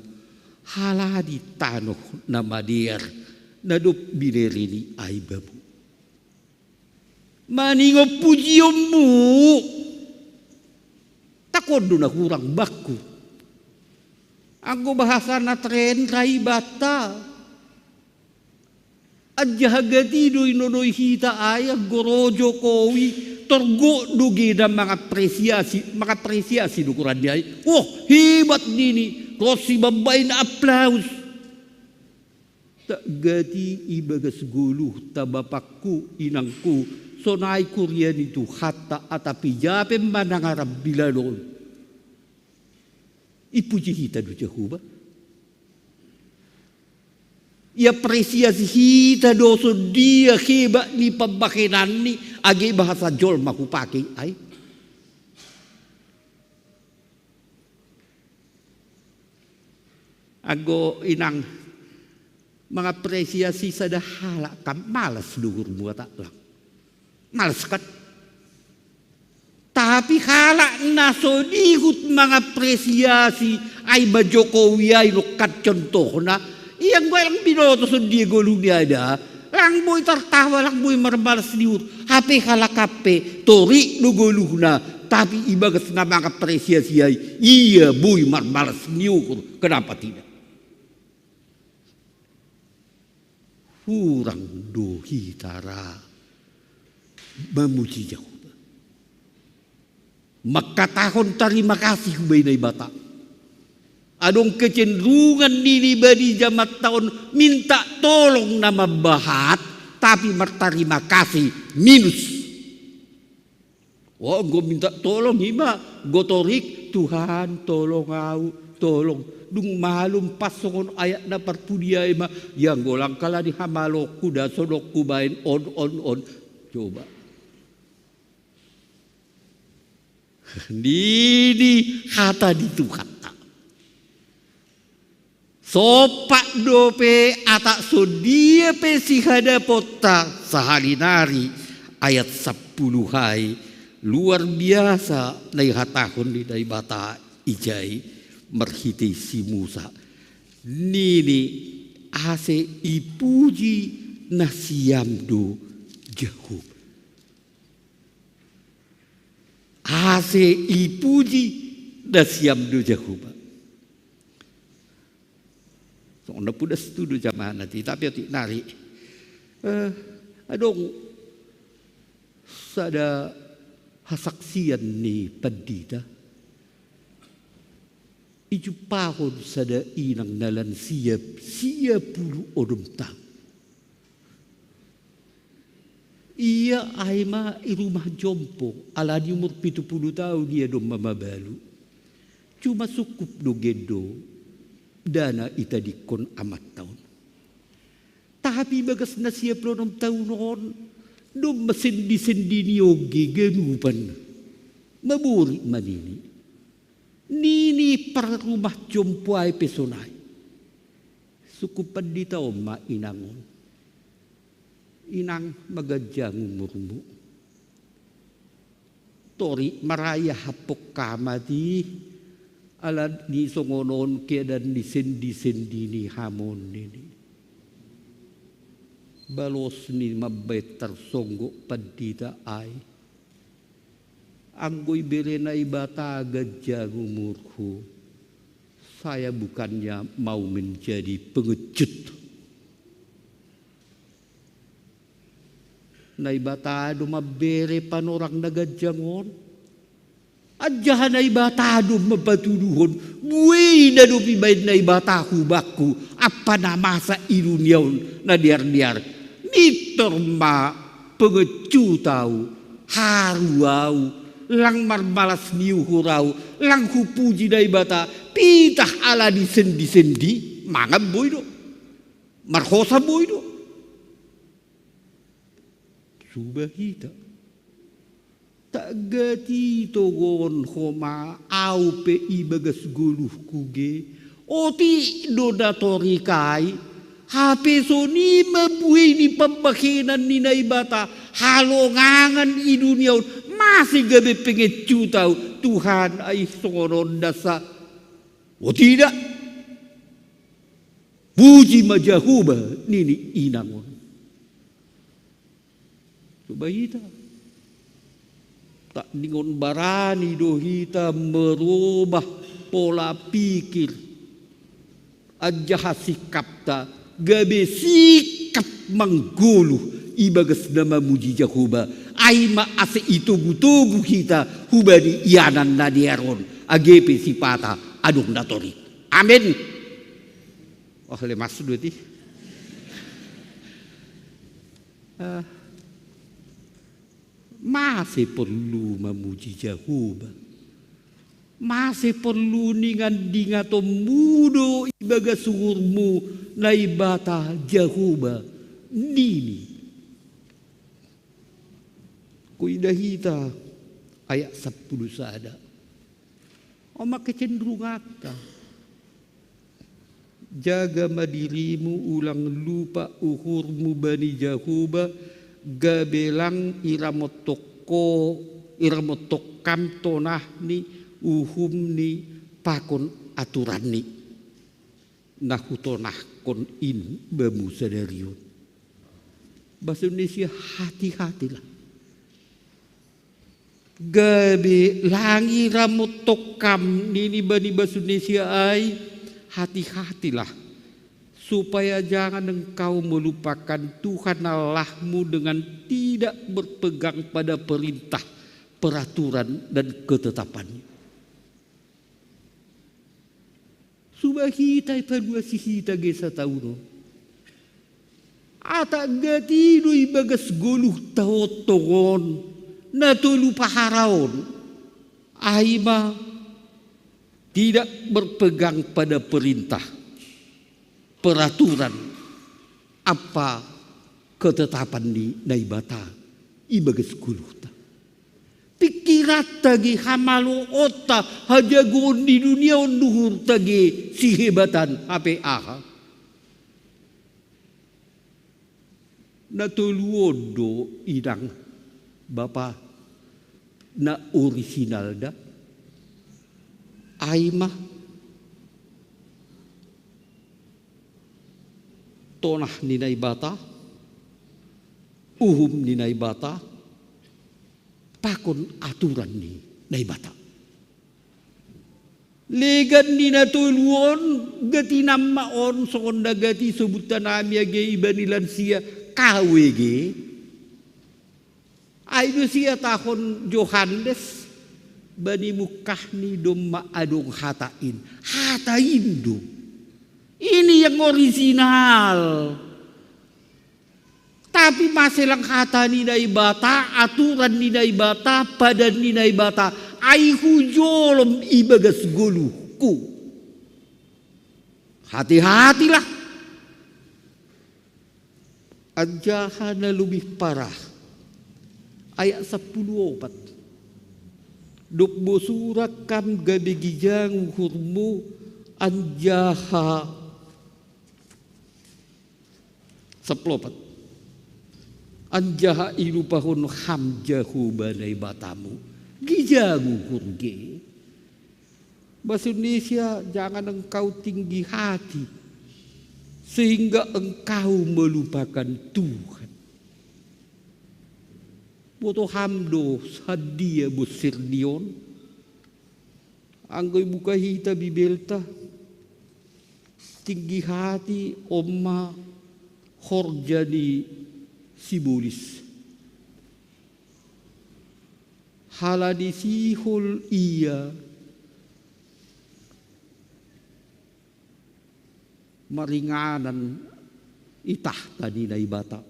halani tanoh na madear, na dob binereni ai bamu. Maningon pujionmu, tangkon do na hurang bangku. Anggo bahasa na tren ra i banta. Anjaha gati do inonoi hita ai, anggo ro Jokowi, torgok do ge na mangapresiasi, mangapresiasi do goran ni ai. Wah, hebat nini, ronsi mambaen aplaus. Tak gati ibagas goluhta bapangku, inangku, sonai kuria ni Tuhanta, atap ija pe manang arambilan on. Ipuji hita do Jahowa. Iapresiasi hita do songon dia hebat ni pambahenanni, age bahasa jolma hupake ai. Anggo inang mangapresiasi sada halak kan malas do uhurmu atap lang. Malas kan. Tapi halak na so dihut mangapresiasi ai ma Jokowi ai nongkan contohna. Ia anggo ai lang binoto songon dia goluh ni ai da. Lang boi tartawa, lang boi marmalas ni uhur. Hape halak an pe torik do goluhna, tapi ibagas na mangapresiasi ai, ia boi marmalas ni uhur. Kenapa tidak? Hurang do hita ra mamuji Jahowa, mangkatahon tarima kasih hubaen Naibata. Adong kecenderungan nini bani jamanta on minta tolong na mambahat, tapi martarima kasih minus. Oh, anggo minta tolong i ma, anggo torik, "Tuhan, tolong ahu, tolong." Dung malum pas songon ayat na parpudi ai ma, "Ia anggo lang kalani hamalongku da so dok hubaen on, on, on." Coba. Nini hata ni Tuhanta. Sompat dope atap songon dia pe sihadaponta sahali nari, ayat sampulu ai, Luar biasa na ihatahon ni Naibata ijai marhite si Musa. Nini, ase ipuji nasiam do Jahowa. Ase ipuji nasiam do Jahowa. Songon na pudas tu do jamaah nati, tapi otik nari. Eh, adong sada hasaksian ni pandita. Ijumpahon sada inang na lansia, sia pulu onom taon. Ia ai ma i rumah jompo, ala ni umur pitu pulu taon ia domma mabalu. Cuma sungkup do gendo, ndang na itadingkon amanta on. Tapi bagas na sia pulu onom taon on, domma sendi-sendi ni on ge ganupan. Maborit ma nini. Nini parrumah jompo ai pe sonai. Sungkup pandita on ma inang on. Inang, ma ganjang umurmu. Tori maraya hampok hamu ate, ala ni songon on keadaan ni sendi-sendi ni hamu on nini. Balos ni mambaen tarsonggot pandita ai. Anggo ibere Naibata ganjang umurhu, saya bukannya mau menjadi pengecut. Naibata do mambere panorang na ganjang on. Anjaha Naibata do mampatuduhon, buei na dope ibaen Naibata hubakku, ampa na masa i dunia on na dear-dear. Mintor ma pengecut au, haru au, lang marmalas ni uhur au, lang hupuji Naibata, pitah ala ni sendi-sendi, mangan boi do. Marhosa boi do. Suba hita. Tagat i tongon homa au pe ibagas goluhku ge. Otik do na torik ai. Hape songon i ma buei ni pambahenan ni Naibata, halongangan i dunia on, mase gabe pengecut au, Tuhan ai songon on dasa. O tidak. Puji ma Jahowa nini inang on. Coba hita. Tandingon barani do hita merubah pola pikir. Anjaha sikapta gabe sikap manggoluh ibagas na mamuji Jahowa. Ai ma ase itogu-togu hita hubani ianan na dear on. Age pe sipata adong na torik. Amen. Wah, lemas do ate. Ah. Mase porlu mamuji Jahowa? Mase porlu ningat-ingatonmu do ibagas uhurmu Naibata Jahowa nini? Huida hita ayat sampulu sada. On ma kecenderunganta. Jaga ma dirimu, ulang lupa uhurmu bani Jahowa, gabe lang iramothon ho, iramothon kam tonahni, uhumni, pakon aturanni. Na hutonahkon in bamu sadari on. Bahasa Indonesia, hati-hatilah. Gabe lang iramothon kam nini bani bahasa Indonesia ai, hati-hatilah. Supaya jangan engkau melupakan Tuhan Allahmu dengan tidak berpegang pada perintah, peraturan, dan ketetapannya. Suba hita ipaluasi hita ge sataon on. Atak gati do ibagas goluhta on tongon, na tolu pahara on. Ai ma tidak berpegang pada perintah, peraturan, apa ketetapan ni Naibata ibagas goluhta. Pikiranta ge, hamaloonta, hajagoon ni dunia on, uhurta ge, sihebatan hape aha. Na tolu on do inang, bapa. na orisinalda, ai ma tonah ni Naibata, uhum ni Naibata, pakon aturan ni Naibata. Legan ni na tolu on, gati nama on, songon na gati sobutan nami age ibani lansia, K W G. Ai do siatahon Johannes, bani mungkah ni domma adong hata in. Hata in do. Ini yang orisinal. Tapi maselang hata ni Naibata, aturan ni Naibata, padan ni Naibata, ai hujolom ibagas goluhku. Hati-hatilah. Anjaha na lobih parah, ayat sampulu opat. Dob bosurak kam gabe gijang uhurmu, anjaha sampulu opat. Anjaha ilupahon ham Jahowa Naibatamu. Gijang uhur ge. Bahasa Indonesia, jangan engkau tinggi hati sehingga engkau melupakan Tuhan. Boto ham do sadia bonsir ni on? Anggo ibuka hita Bibelta, tinggi hati on ma horja ni sibolis. Halani sihol ia maringanan i tahta ni Naibata,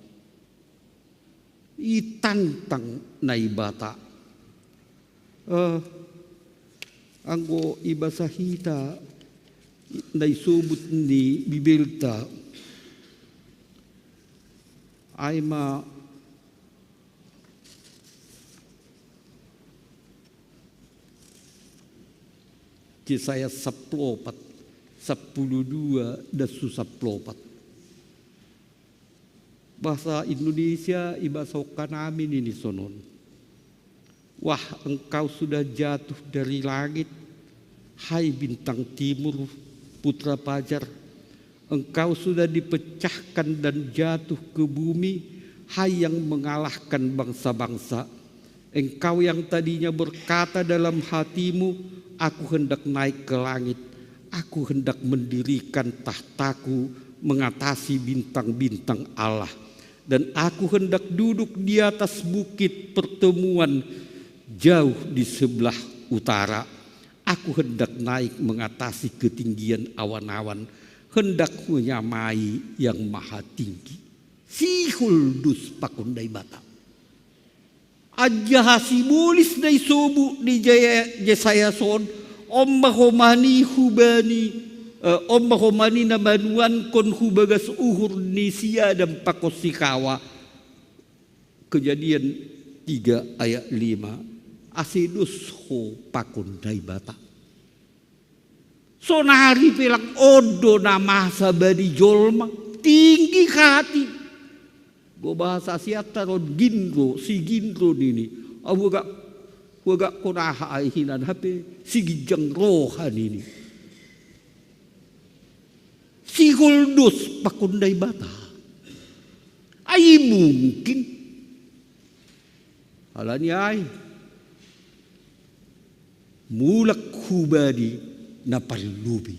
i tangtang Naibata. Eh, anggo ibasa hita na isobut ni Bibelta, ai ma Jesaya sampulu opat, sampulu dua das tu sampulu opat. Bahasa Indonesia, ibasa hongkan nami nini sonon. Wah, engkau sudah jatuh dari langit, hai bintang timur, putra pajar. Engkau sudah dipecahkan dan jatuh ke bumi, hai yang mengalahkan bangsa-bangsa. Engkau yang tadinya berkata dalam hatimu, "Aku hendak naik ke langit, aku hendak mendirikan tahtaku mengatasi bintang-bintang Allah, dan aku hendak duduk di atas bukit pertemuan jauh di sebelah utara. Aku hendak naik mengatasi ketinggian awan-awan, hendak menyamai yang maha tinggi." Sihol dos pakon Naibata. Anjaha sibolis na isobut ni Jaya-, Jesaya son, on ma homani hubani, eh, on ma homani na manuankon hu bagas uhur ni si Adam pakon si Hawa. Kejadian tiga ayat lima. Ase dos ho pakon Naibata. Sonari pe lang on do na masa bani jolma, tinggi hati. Go bahasa siatta ron ginro, si ginro nini. Au agak, au agak konaha ai hinan hape si ginjang roha nini. Sihol dos pakon Naibata. Ai mungkin. Halani ai. Mulak hubani na parlobei.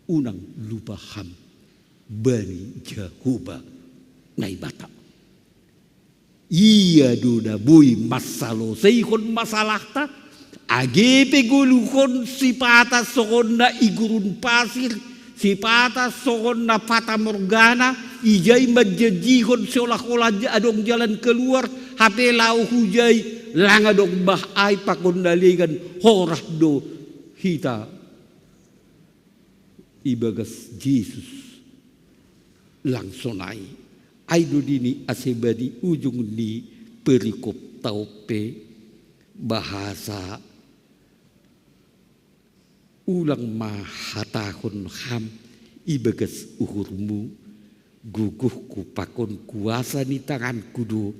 Unang lupa ham bani Jahowa Naibata. Ia do na boi mansaloseihon masalahta, age pe goluhon sipata songon na i gurun pasir, sipata songon na fatamorgana, ijai manjanjihon seolah-olah adong jalan keluar, hape laho hujai lang adong bah ai pakon na legan, horas do hita ibagas Jesus. Lang sonai, ai do nini ase bani ujung ni perikopta on pe bahasa, ulang ma hatahon ham ibagas uhurmu, gogohku pakon kuasa ni tanganku do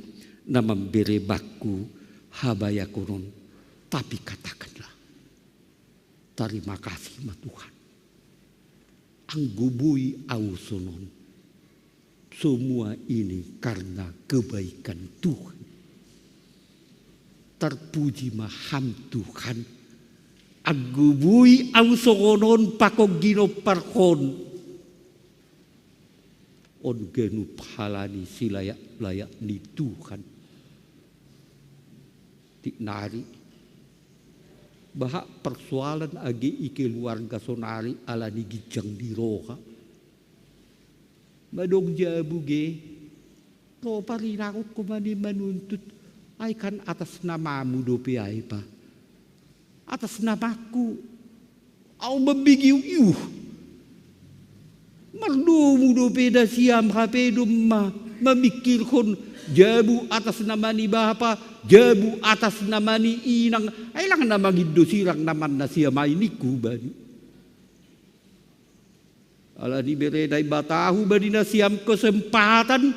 na mambere bangku, Habayakonon, tapi katakanlah, "Tarima kasih ma Tuhan. Anggo boi au sonon, semua ini karena kebaikan Tuhan. Tarpuji ma Ham Tuhan. Anggo boi au songon on pakon ginomparhon, on ganup halani silayak-layak ni Tuhan." Tiknari, bahat persoalan age i keluarga sonari alani ginjang ni roha. Madong jabu ge, ro parinangkon ho mani manuntut, ai kan atas namamu dope ai pa. Atas namangku. Au mambigiu iuh. Mardomu dope nasiam hape domma mamingkirhon jabu atas nama ni bapa, jabu atas nama ni inang, ai lang na mangindo sirang na mannasiam ai ningku bani. Alani bere Naibata hubani nasiam kesempatan,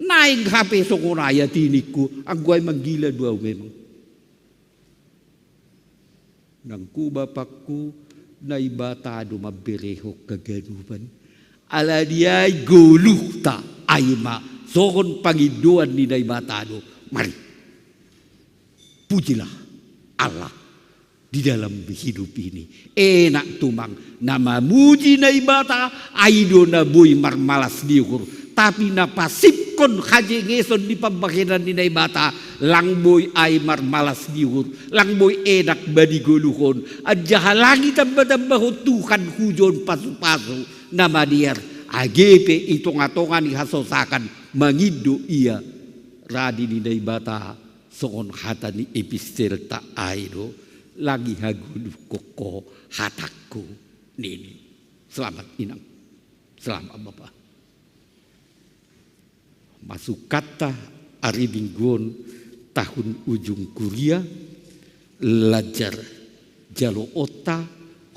naeng hape songon ai ati ningku, anggo ai manggila do au memang. Nangku bapangku, Naibata do mamberehon haganupan. Alani ai goluhta ai ma songon pangindoan ni Naibata do. Mari. Pujilah Allah di dalam hidup ini. Enak tumang na mamuji Naibata, ai do na boi marmalas ni uhur. Tapi na pasipkon hajengeson di pambahenan ni Naibata, lang boi ai marmalas ni uhur, lang boi enak bani goluhon. Anjaha lang ditamba-tambahon Tuhan hujon pasu-pasu na madear, age pe i tonga-tonga ni hasosakan mangindo ia radi ni Naibata. Songon hata ni epistelta ai do, lang ihagoluhon ho hatangku nini. Selamat inang. Selamat bapa. Masuk kata ari minggu on tahun ujung kuria, lanjar jaloonta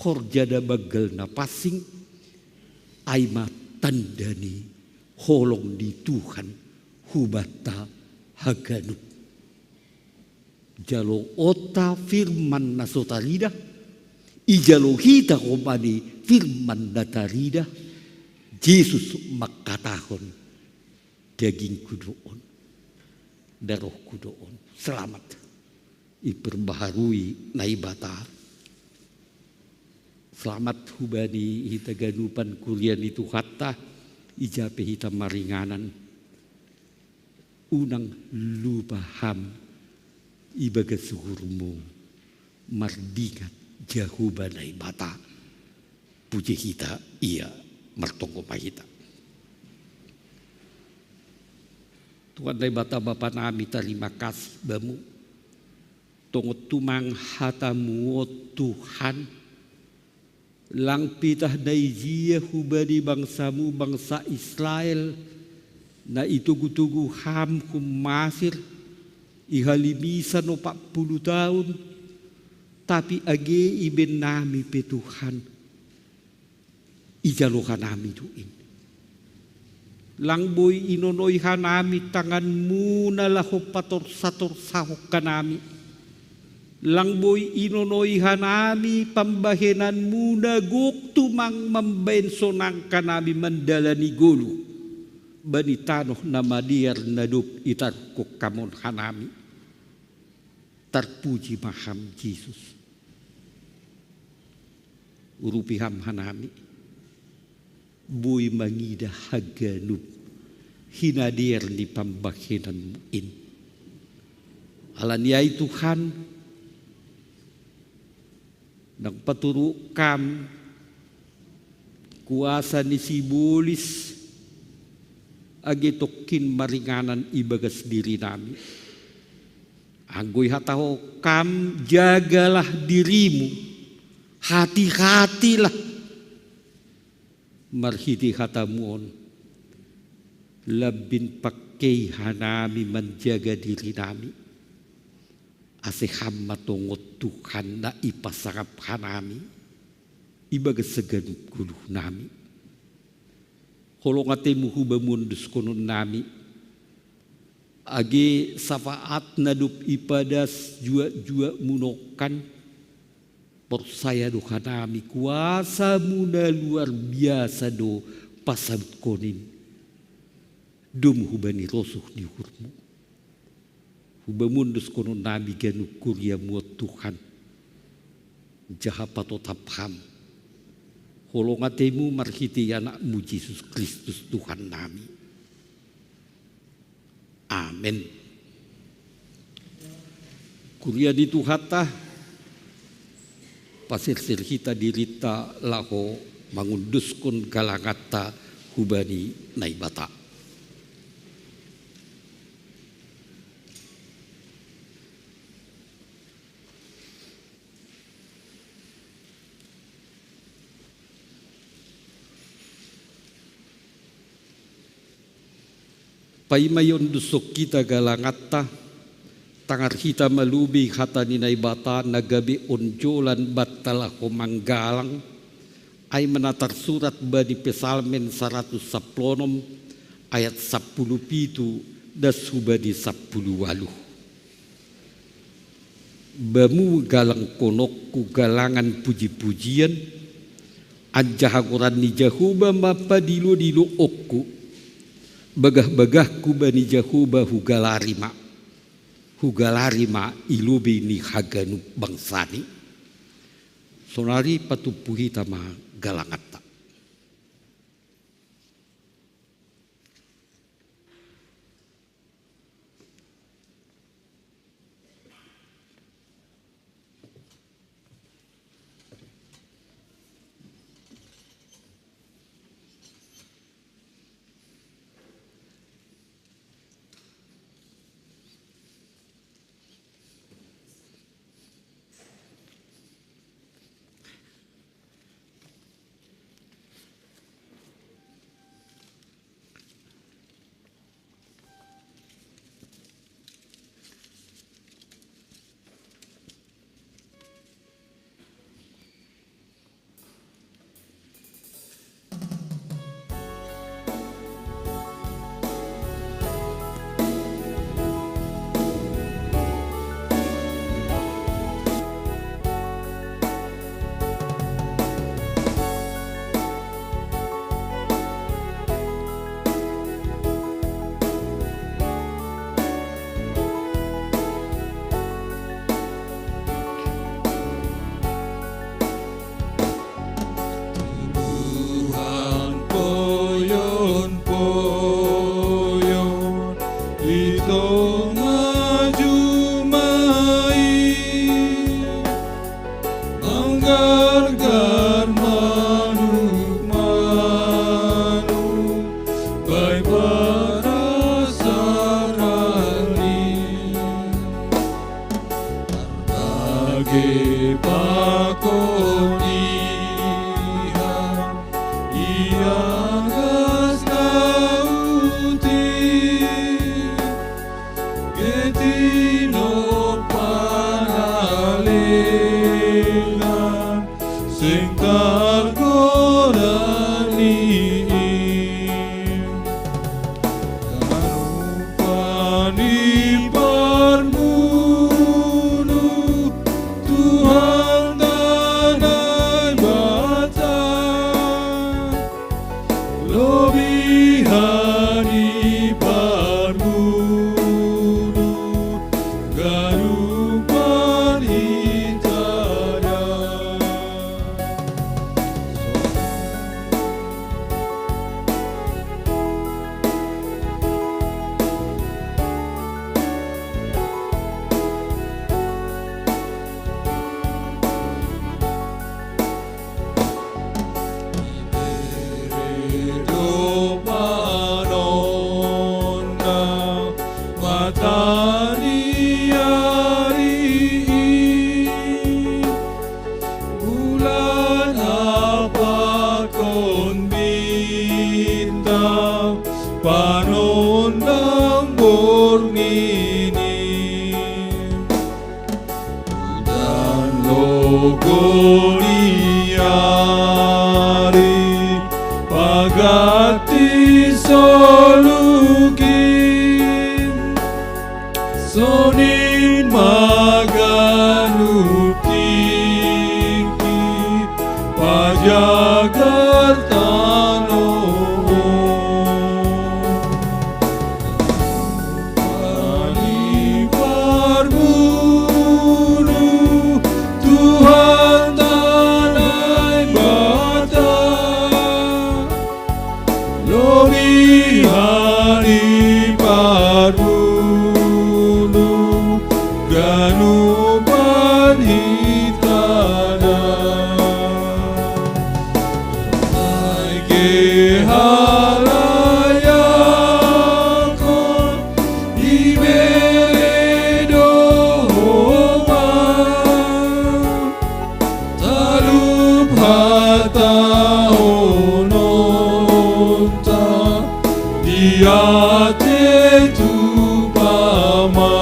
horja na banggal na pansing, ai ma tanda ni holong ni Tuhan hubanta haganup. Jaloonta firman na so taridah, ijalo hita homani firman na taridah, Jesus mangkatahon, dagingku do on, darohku do on. Selamat. Iperbaharui Naibata. Selamat hubani hita ganupan kuria ni Tuhanta, ija pe hita maringanan. Unang lupa ham ibagas uhurmu mardingat Jahowa Naibata. Puji hita ia, martonggo ma hita. Tuhan Naibata Bapa nami, tarima kasih Bamu. Tongon tumang hatamu on Tuhan. Lang pitah na ijia hubani bangsamu, bangsa Israel, na itogu-togu ham hun Masir, ihalimisan opat pulu taon, tapi age ibaen nami pe Tuhan, ijalo hanami do in. Lang boi inonoi hanami tanganmuna laho patorsa-torsahon hanami. Lang boi inonoi hanami pambahenanmuna gok tumang mambaen sonang hanami mandalani goluh bani tanoh na madear na dob itaruhon ham on hanami. Tarpuji ma ham Jesus. Urupi ham hanami, boi mangidah haganup hinadear ni pambahenanmu in. Alani ai Tuhan, ndang paturuk ham kuasa ni sibolis age tongkin maringanan ibagas dirinami. Anggo ihatahon ham, jagalah dirimu, hati-hatilah. Marhite hatamu on, lambin pangkei hanami manjaga dirinami. Ase ham ma tongon Tuhan na ipasangap hanami ibagas haganup goluhnami. Holong atemu hu Bamu ondoskonon nami. Age sapaatna dob ipadas juak-juak munokan, porsaya do hanami kuasamu na luar biasa do pasaudkon in, domu hubani rosuh ni uhurmu. Hubamu ondoskonon nami ganup kuriamu on Tuhan, jaha patotap ham holong atemu marhitei anakmu Jesus Kristus Tuhan nami. Amen. Kuria ni Tuhanta, pasersir hita dirinta laho mangondoskon galanganta hubani Naibata. Paima iondoskon hita galanganta, tangar hita ma lobei hata ni Naibata na gabe onjolan banta laho manggalang, ai ma na tarsurat bani Psalmen saratus sampulu onom ayat sampulu pitu das hubani sampulu ualuh. Bamu galangkononku galangan puji-pujian, anjaha goran ni Jahowa ma padilo-diloonku. Bagah-bagahku bani Jahowa hugalari ma, hugalari ma i lobei ni haganup bangsani. Sonari patumpu hita ma galanganta. Tuhan poyon-poyon di tonga juma i, manggargar manuk-manuk bahen parasaran i. Age pakon Tuhan, ia gas na uti, getino panalengan, seng targoda ni i. Ganupan i parmunu, Tuhanta Naibata, lobihan i parmunu, ganupan i tadang. Ibere do panonna mata ni ari i, bulan pakon bintang panondang borngin i. Udan logo ni ari paganti solukin, Ate tu pama.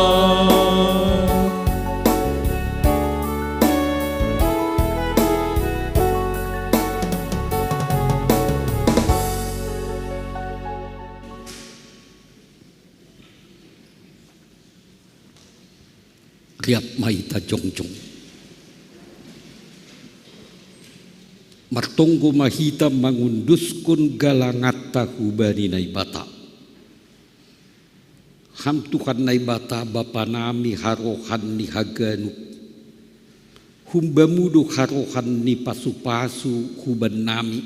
Riap ma hita jongjong. Martonggo ma hita mangunduskon galangatta hubani Naibata. Ham Tuhan Naibata, Bapa nami, harohan ni haganup. Hum-Bamu do harohan ni pasu-pasu huban nami.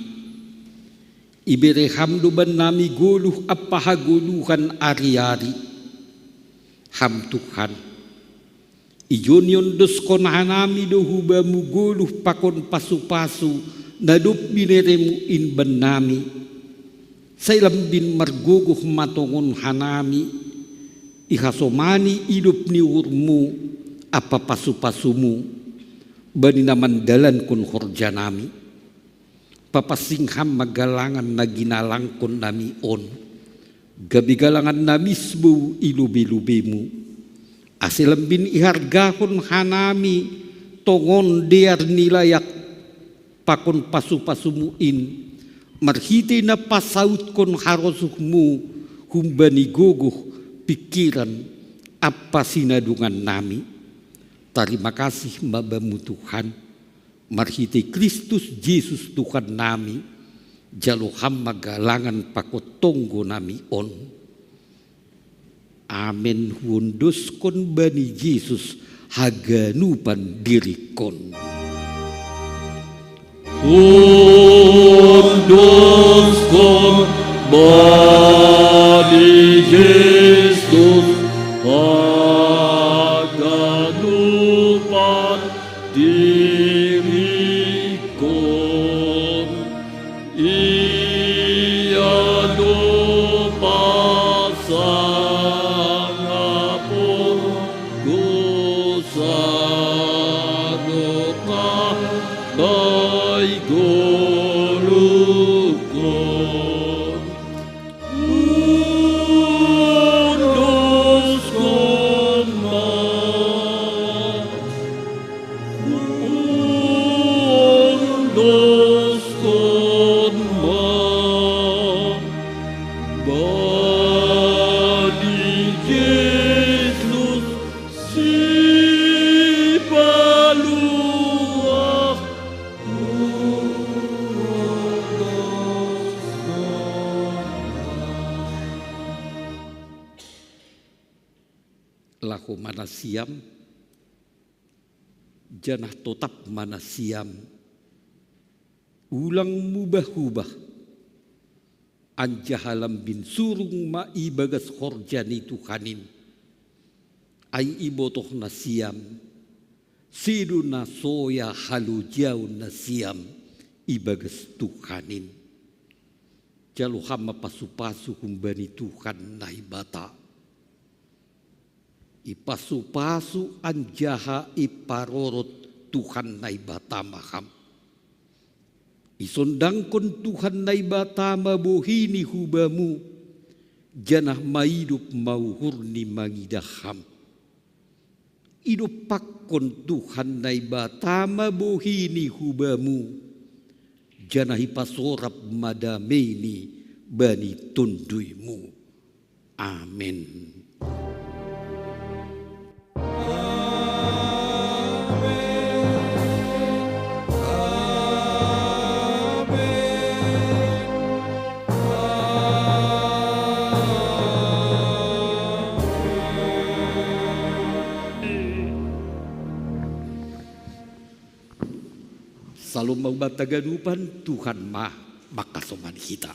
Ibere Ham do bannami goluh ampa hagoluhan ari-ari. Ham Tuhan, ijon iondoskon hanami do hu-Bamu goluh pakon pasu-pasu na dob binereMu in bannami. Sai lambin margogoh ma tongon hanami, ihasomani idop ni uhurMu ampa pasu-pasuMu bani na mandalankon horjanami. Papansing Ham ma galangan na ginalangkon nami on, gabe galangan na misbou i lobei-lobeiMu, ase lambin ihargahon hanami tongon dear ni layak pakon pasu-pasuMu in, marhitei na pasautkon harosuhMu humbani gogoh, pingkiran ampa sinadongan nami. Tarima kasih ma Bamu Tuhan, marhitei Kristus Jesus Tuhan nami, jalo Ham ma galangan pakon tonggo nami on. Amen. Huondoskon bani Jesus haganupan diringkon. Huondoskon bani Jesus haganupan diringkon. Ia do pasangapon dosa dohot na goluhkon. Huondoskon ma, huondoskon ma bani Jesus Sipaluah. Laho ma nasiam, janah totap ma nasiam, ulang mubah-ubah, anjaha lambin surung ma ibagas horja ni Tuhan in. Ai ibotoh nasiam, sedo na soya halojaon nasiam ibagas Tuhan in. Jalo Ham ma pasu-pasu humbani Tuhan Naibata. Ipasu-pasu anjaha iparorot Tuhan Naibata ma Ham. Isondangkon Tuhan Naibata ma bohi-Ni hu-Bamu, janah maidop ma uhur-Ni mangidah Ham. Idompakkon Tuhan Naibata ma bohi-Ni hu-Bamu, janah ipasorap ma damei-Ni bani tonduymu. Amen. Salom ma hubanta haganupan. Tuhan ma mangkasomani hita.